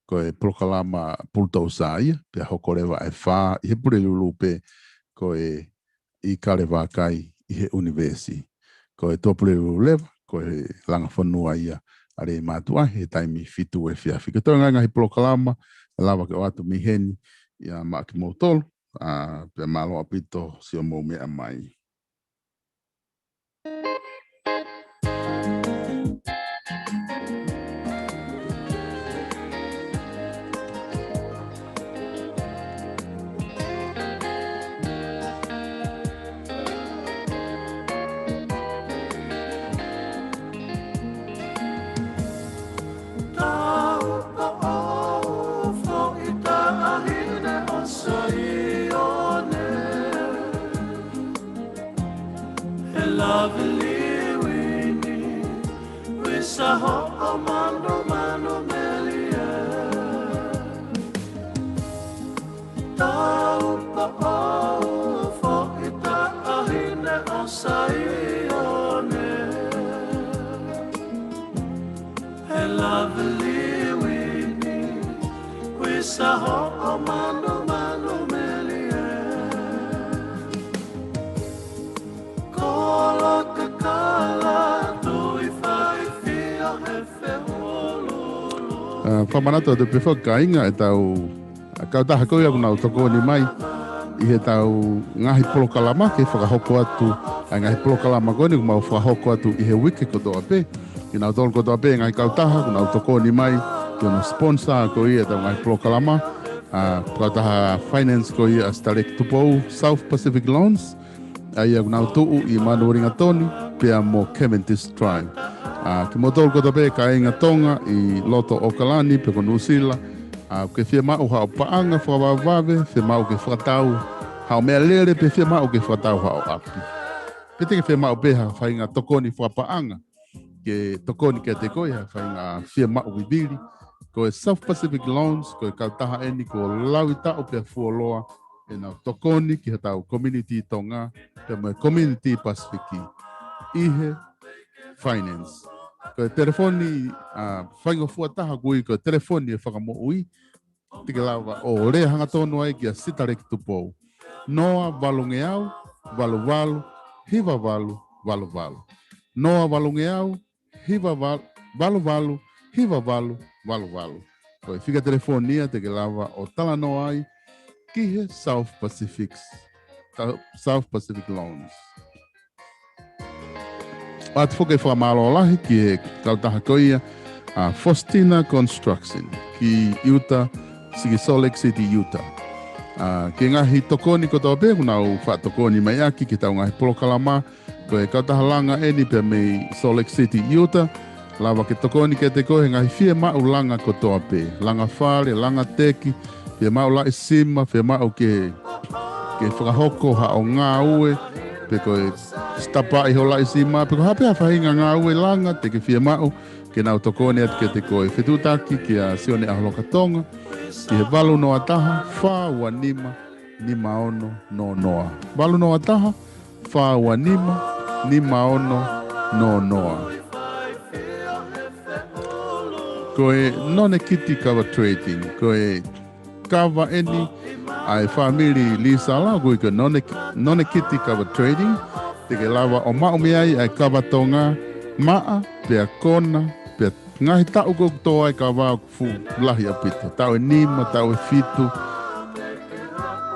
ko e polokalama Pulutousa ia, pea hoko leva ʻe fā, ʻi he Pulelulu pē, ko e ʻi Kalevakai ʻi he ʻunivēsi. Ko e tuʻa Pulelulu leva, ko e langa fonua ia ʻa Leimātuʻa, he taimi fitu efiafi. Ko e toe ngaahi polokalama, ʻe lava ke ʻoatu mei heni, ia maʻa kimoutolu, ʻa, pea mālō ʻaupito siʻomou meʻa mai. Tau pa au foʻi taʻahine ʻo Saione. He lovely Winnie, ʻuisa hoʻo manumanu melie. Tau pa au foʻi taʻahine ʻo Saione. He lovely Winnie, ʻuisa hoʻo manumanu melie. Kolo kakala tui faifio he feʻululu. ʻA, fakamanatu atu pē foki kāinga ʻetau ʻa, kautaha ko ia ʻoku nau tokoni mai ʻi heʻetau ngaahi polokalama ke fakahoko atu, ʻa e ngaahi polokalama ko eni ʻoku mau fakahoko atu ʻi he uike kotoa pē. Kinautolu kotoa pē ngaahi kautaha ʻoku nau tokoni mai ki hono sponsor ko ia ʻetau ngaahi polokalama. ʻA, kautaha finance ko ia ʻa Sitaleki Tupou, South Pacific Loans, ʻa ia ʻoku nau tuʻu ʻi Manurewa Lingatoni, pea mo Cavendish Drive. ʻA, kimoutolu kotoa pē kāinga Tonga ʻi loto ʻAokalani, pe ko Nuʻusila, ʻa, ʻoku ke fiemaʻu haʻo paʻanga fakavavevave, fiemaʻu ke fakatau haʻo meʻalele, pe fiemaʻu ke fakatau haʻo ʻapi. Pe te ke fiemaʻu pē ha faʻahinga tokoni fakapaʻanga ke tokoni kiate koe, ha faʻahinga fiemaʻu vivili. Ko e South Pacific Loans, ko e kautaha eni kuo laui taʻu pea fuoloa ʻenau tokoni ki hotau community Tonga, pea mo e community Pasifiki ʻi he finance. Ko e telefoni, ʻa, faingofua taha ʻoku ui ko e telefoni ʻo e fakamoʻui, te ke lava ʻo lea hangatonu ai kia Sitaleki Tupou. Noa valungeau, valu valu, hiva valu, valu valu. Noa valungeau, hiva val-, valu valu, hiva valu, valu valu. Ko e fika telefoni ia te ke lava ʻo talanoa ai ki he South Pacific, South Pacific Loans. ʻOatu foki e fakamālō lahi ki he kautaha ko ia ʻa Faustina Construction ki Utah, Siki Salt Lake City, Utah. ʻA, ki he ngaahi tokoni kotoa pē ʻoku nau faʻa tokoni mai ʻaki ki heʻetau ngaahi polokalama, ko e kautaha langa eni pea mei Salt Lake City, Utah, lava ke tokoni kiate koe he ngaahi fiemaʻu langa kotoa pē. Langa fale, langa teki, fiemaʻu laʻi sima, fiemaʻu ke, ke fakahoko haʻo ngāue, pe ko e sitapaʻi ho laʻi sima, pe ko ha pē ha faʻahinga ngāue langa te ke fiemaʻu ke nau tokoni atu kiate koe. Fetuʻutaki kia Sione ʻAholoka Tonga, ki he valu noa taha, fā ua nima, nima ono noa noa. Valu noa taha, fā ua nima, nima ono noa noa. Ko e Nonekiti Kava Trading, ko e kava eni ʻa e fāmili Lisala, ʻoku ui ko e None-, Nonekiti Kava Trading, te ke lava ʻo maʻu mei ai ʻa e kava Tonga, maʻa, pea kona, pea ngaahi taʻu ʻoku tō ai e kava ʻoku fuʻu lahi ʻaupito. Taʻu ʻe nima, taʻu ʻe fitu.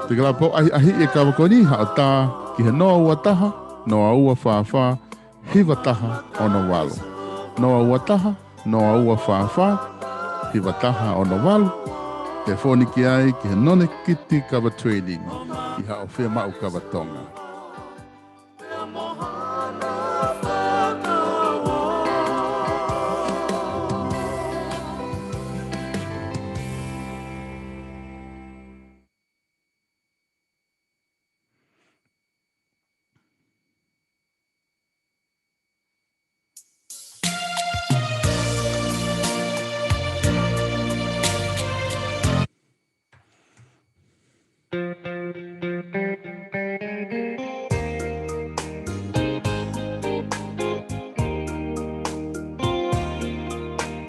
Te ke lava ʻo ʻahiʻahiʻi e kava ko eni, haʻo tā ki he noa ua taha, noa ua fā fā, hiva taha ono valu. Noa ua taha, noa ua fā fā, hiva taha ono valu. Telefoni ki ai ki he Nonekiti Kava Trading ʻi haʻo fiemaʻu kava Tonga.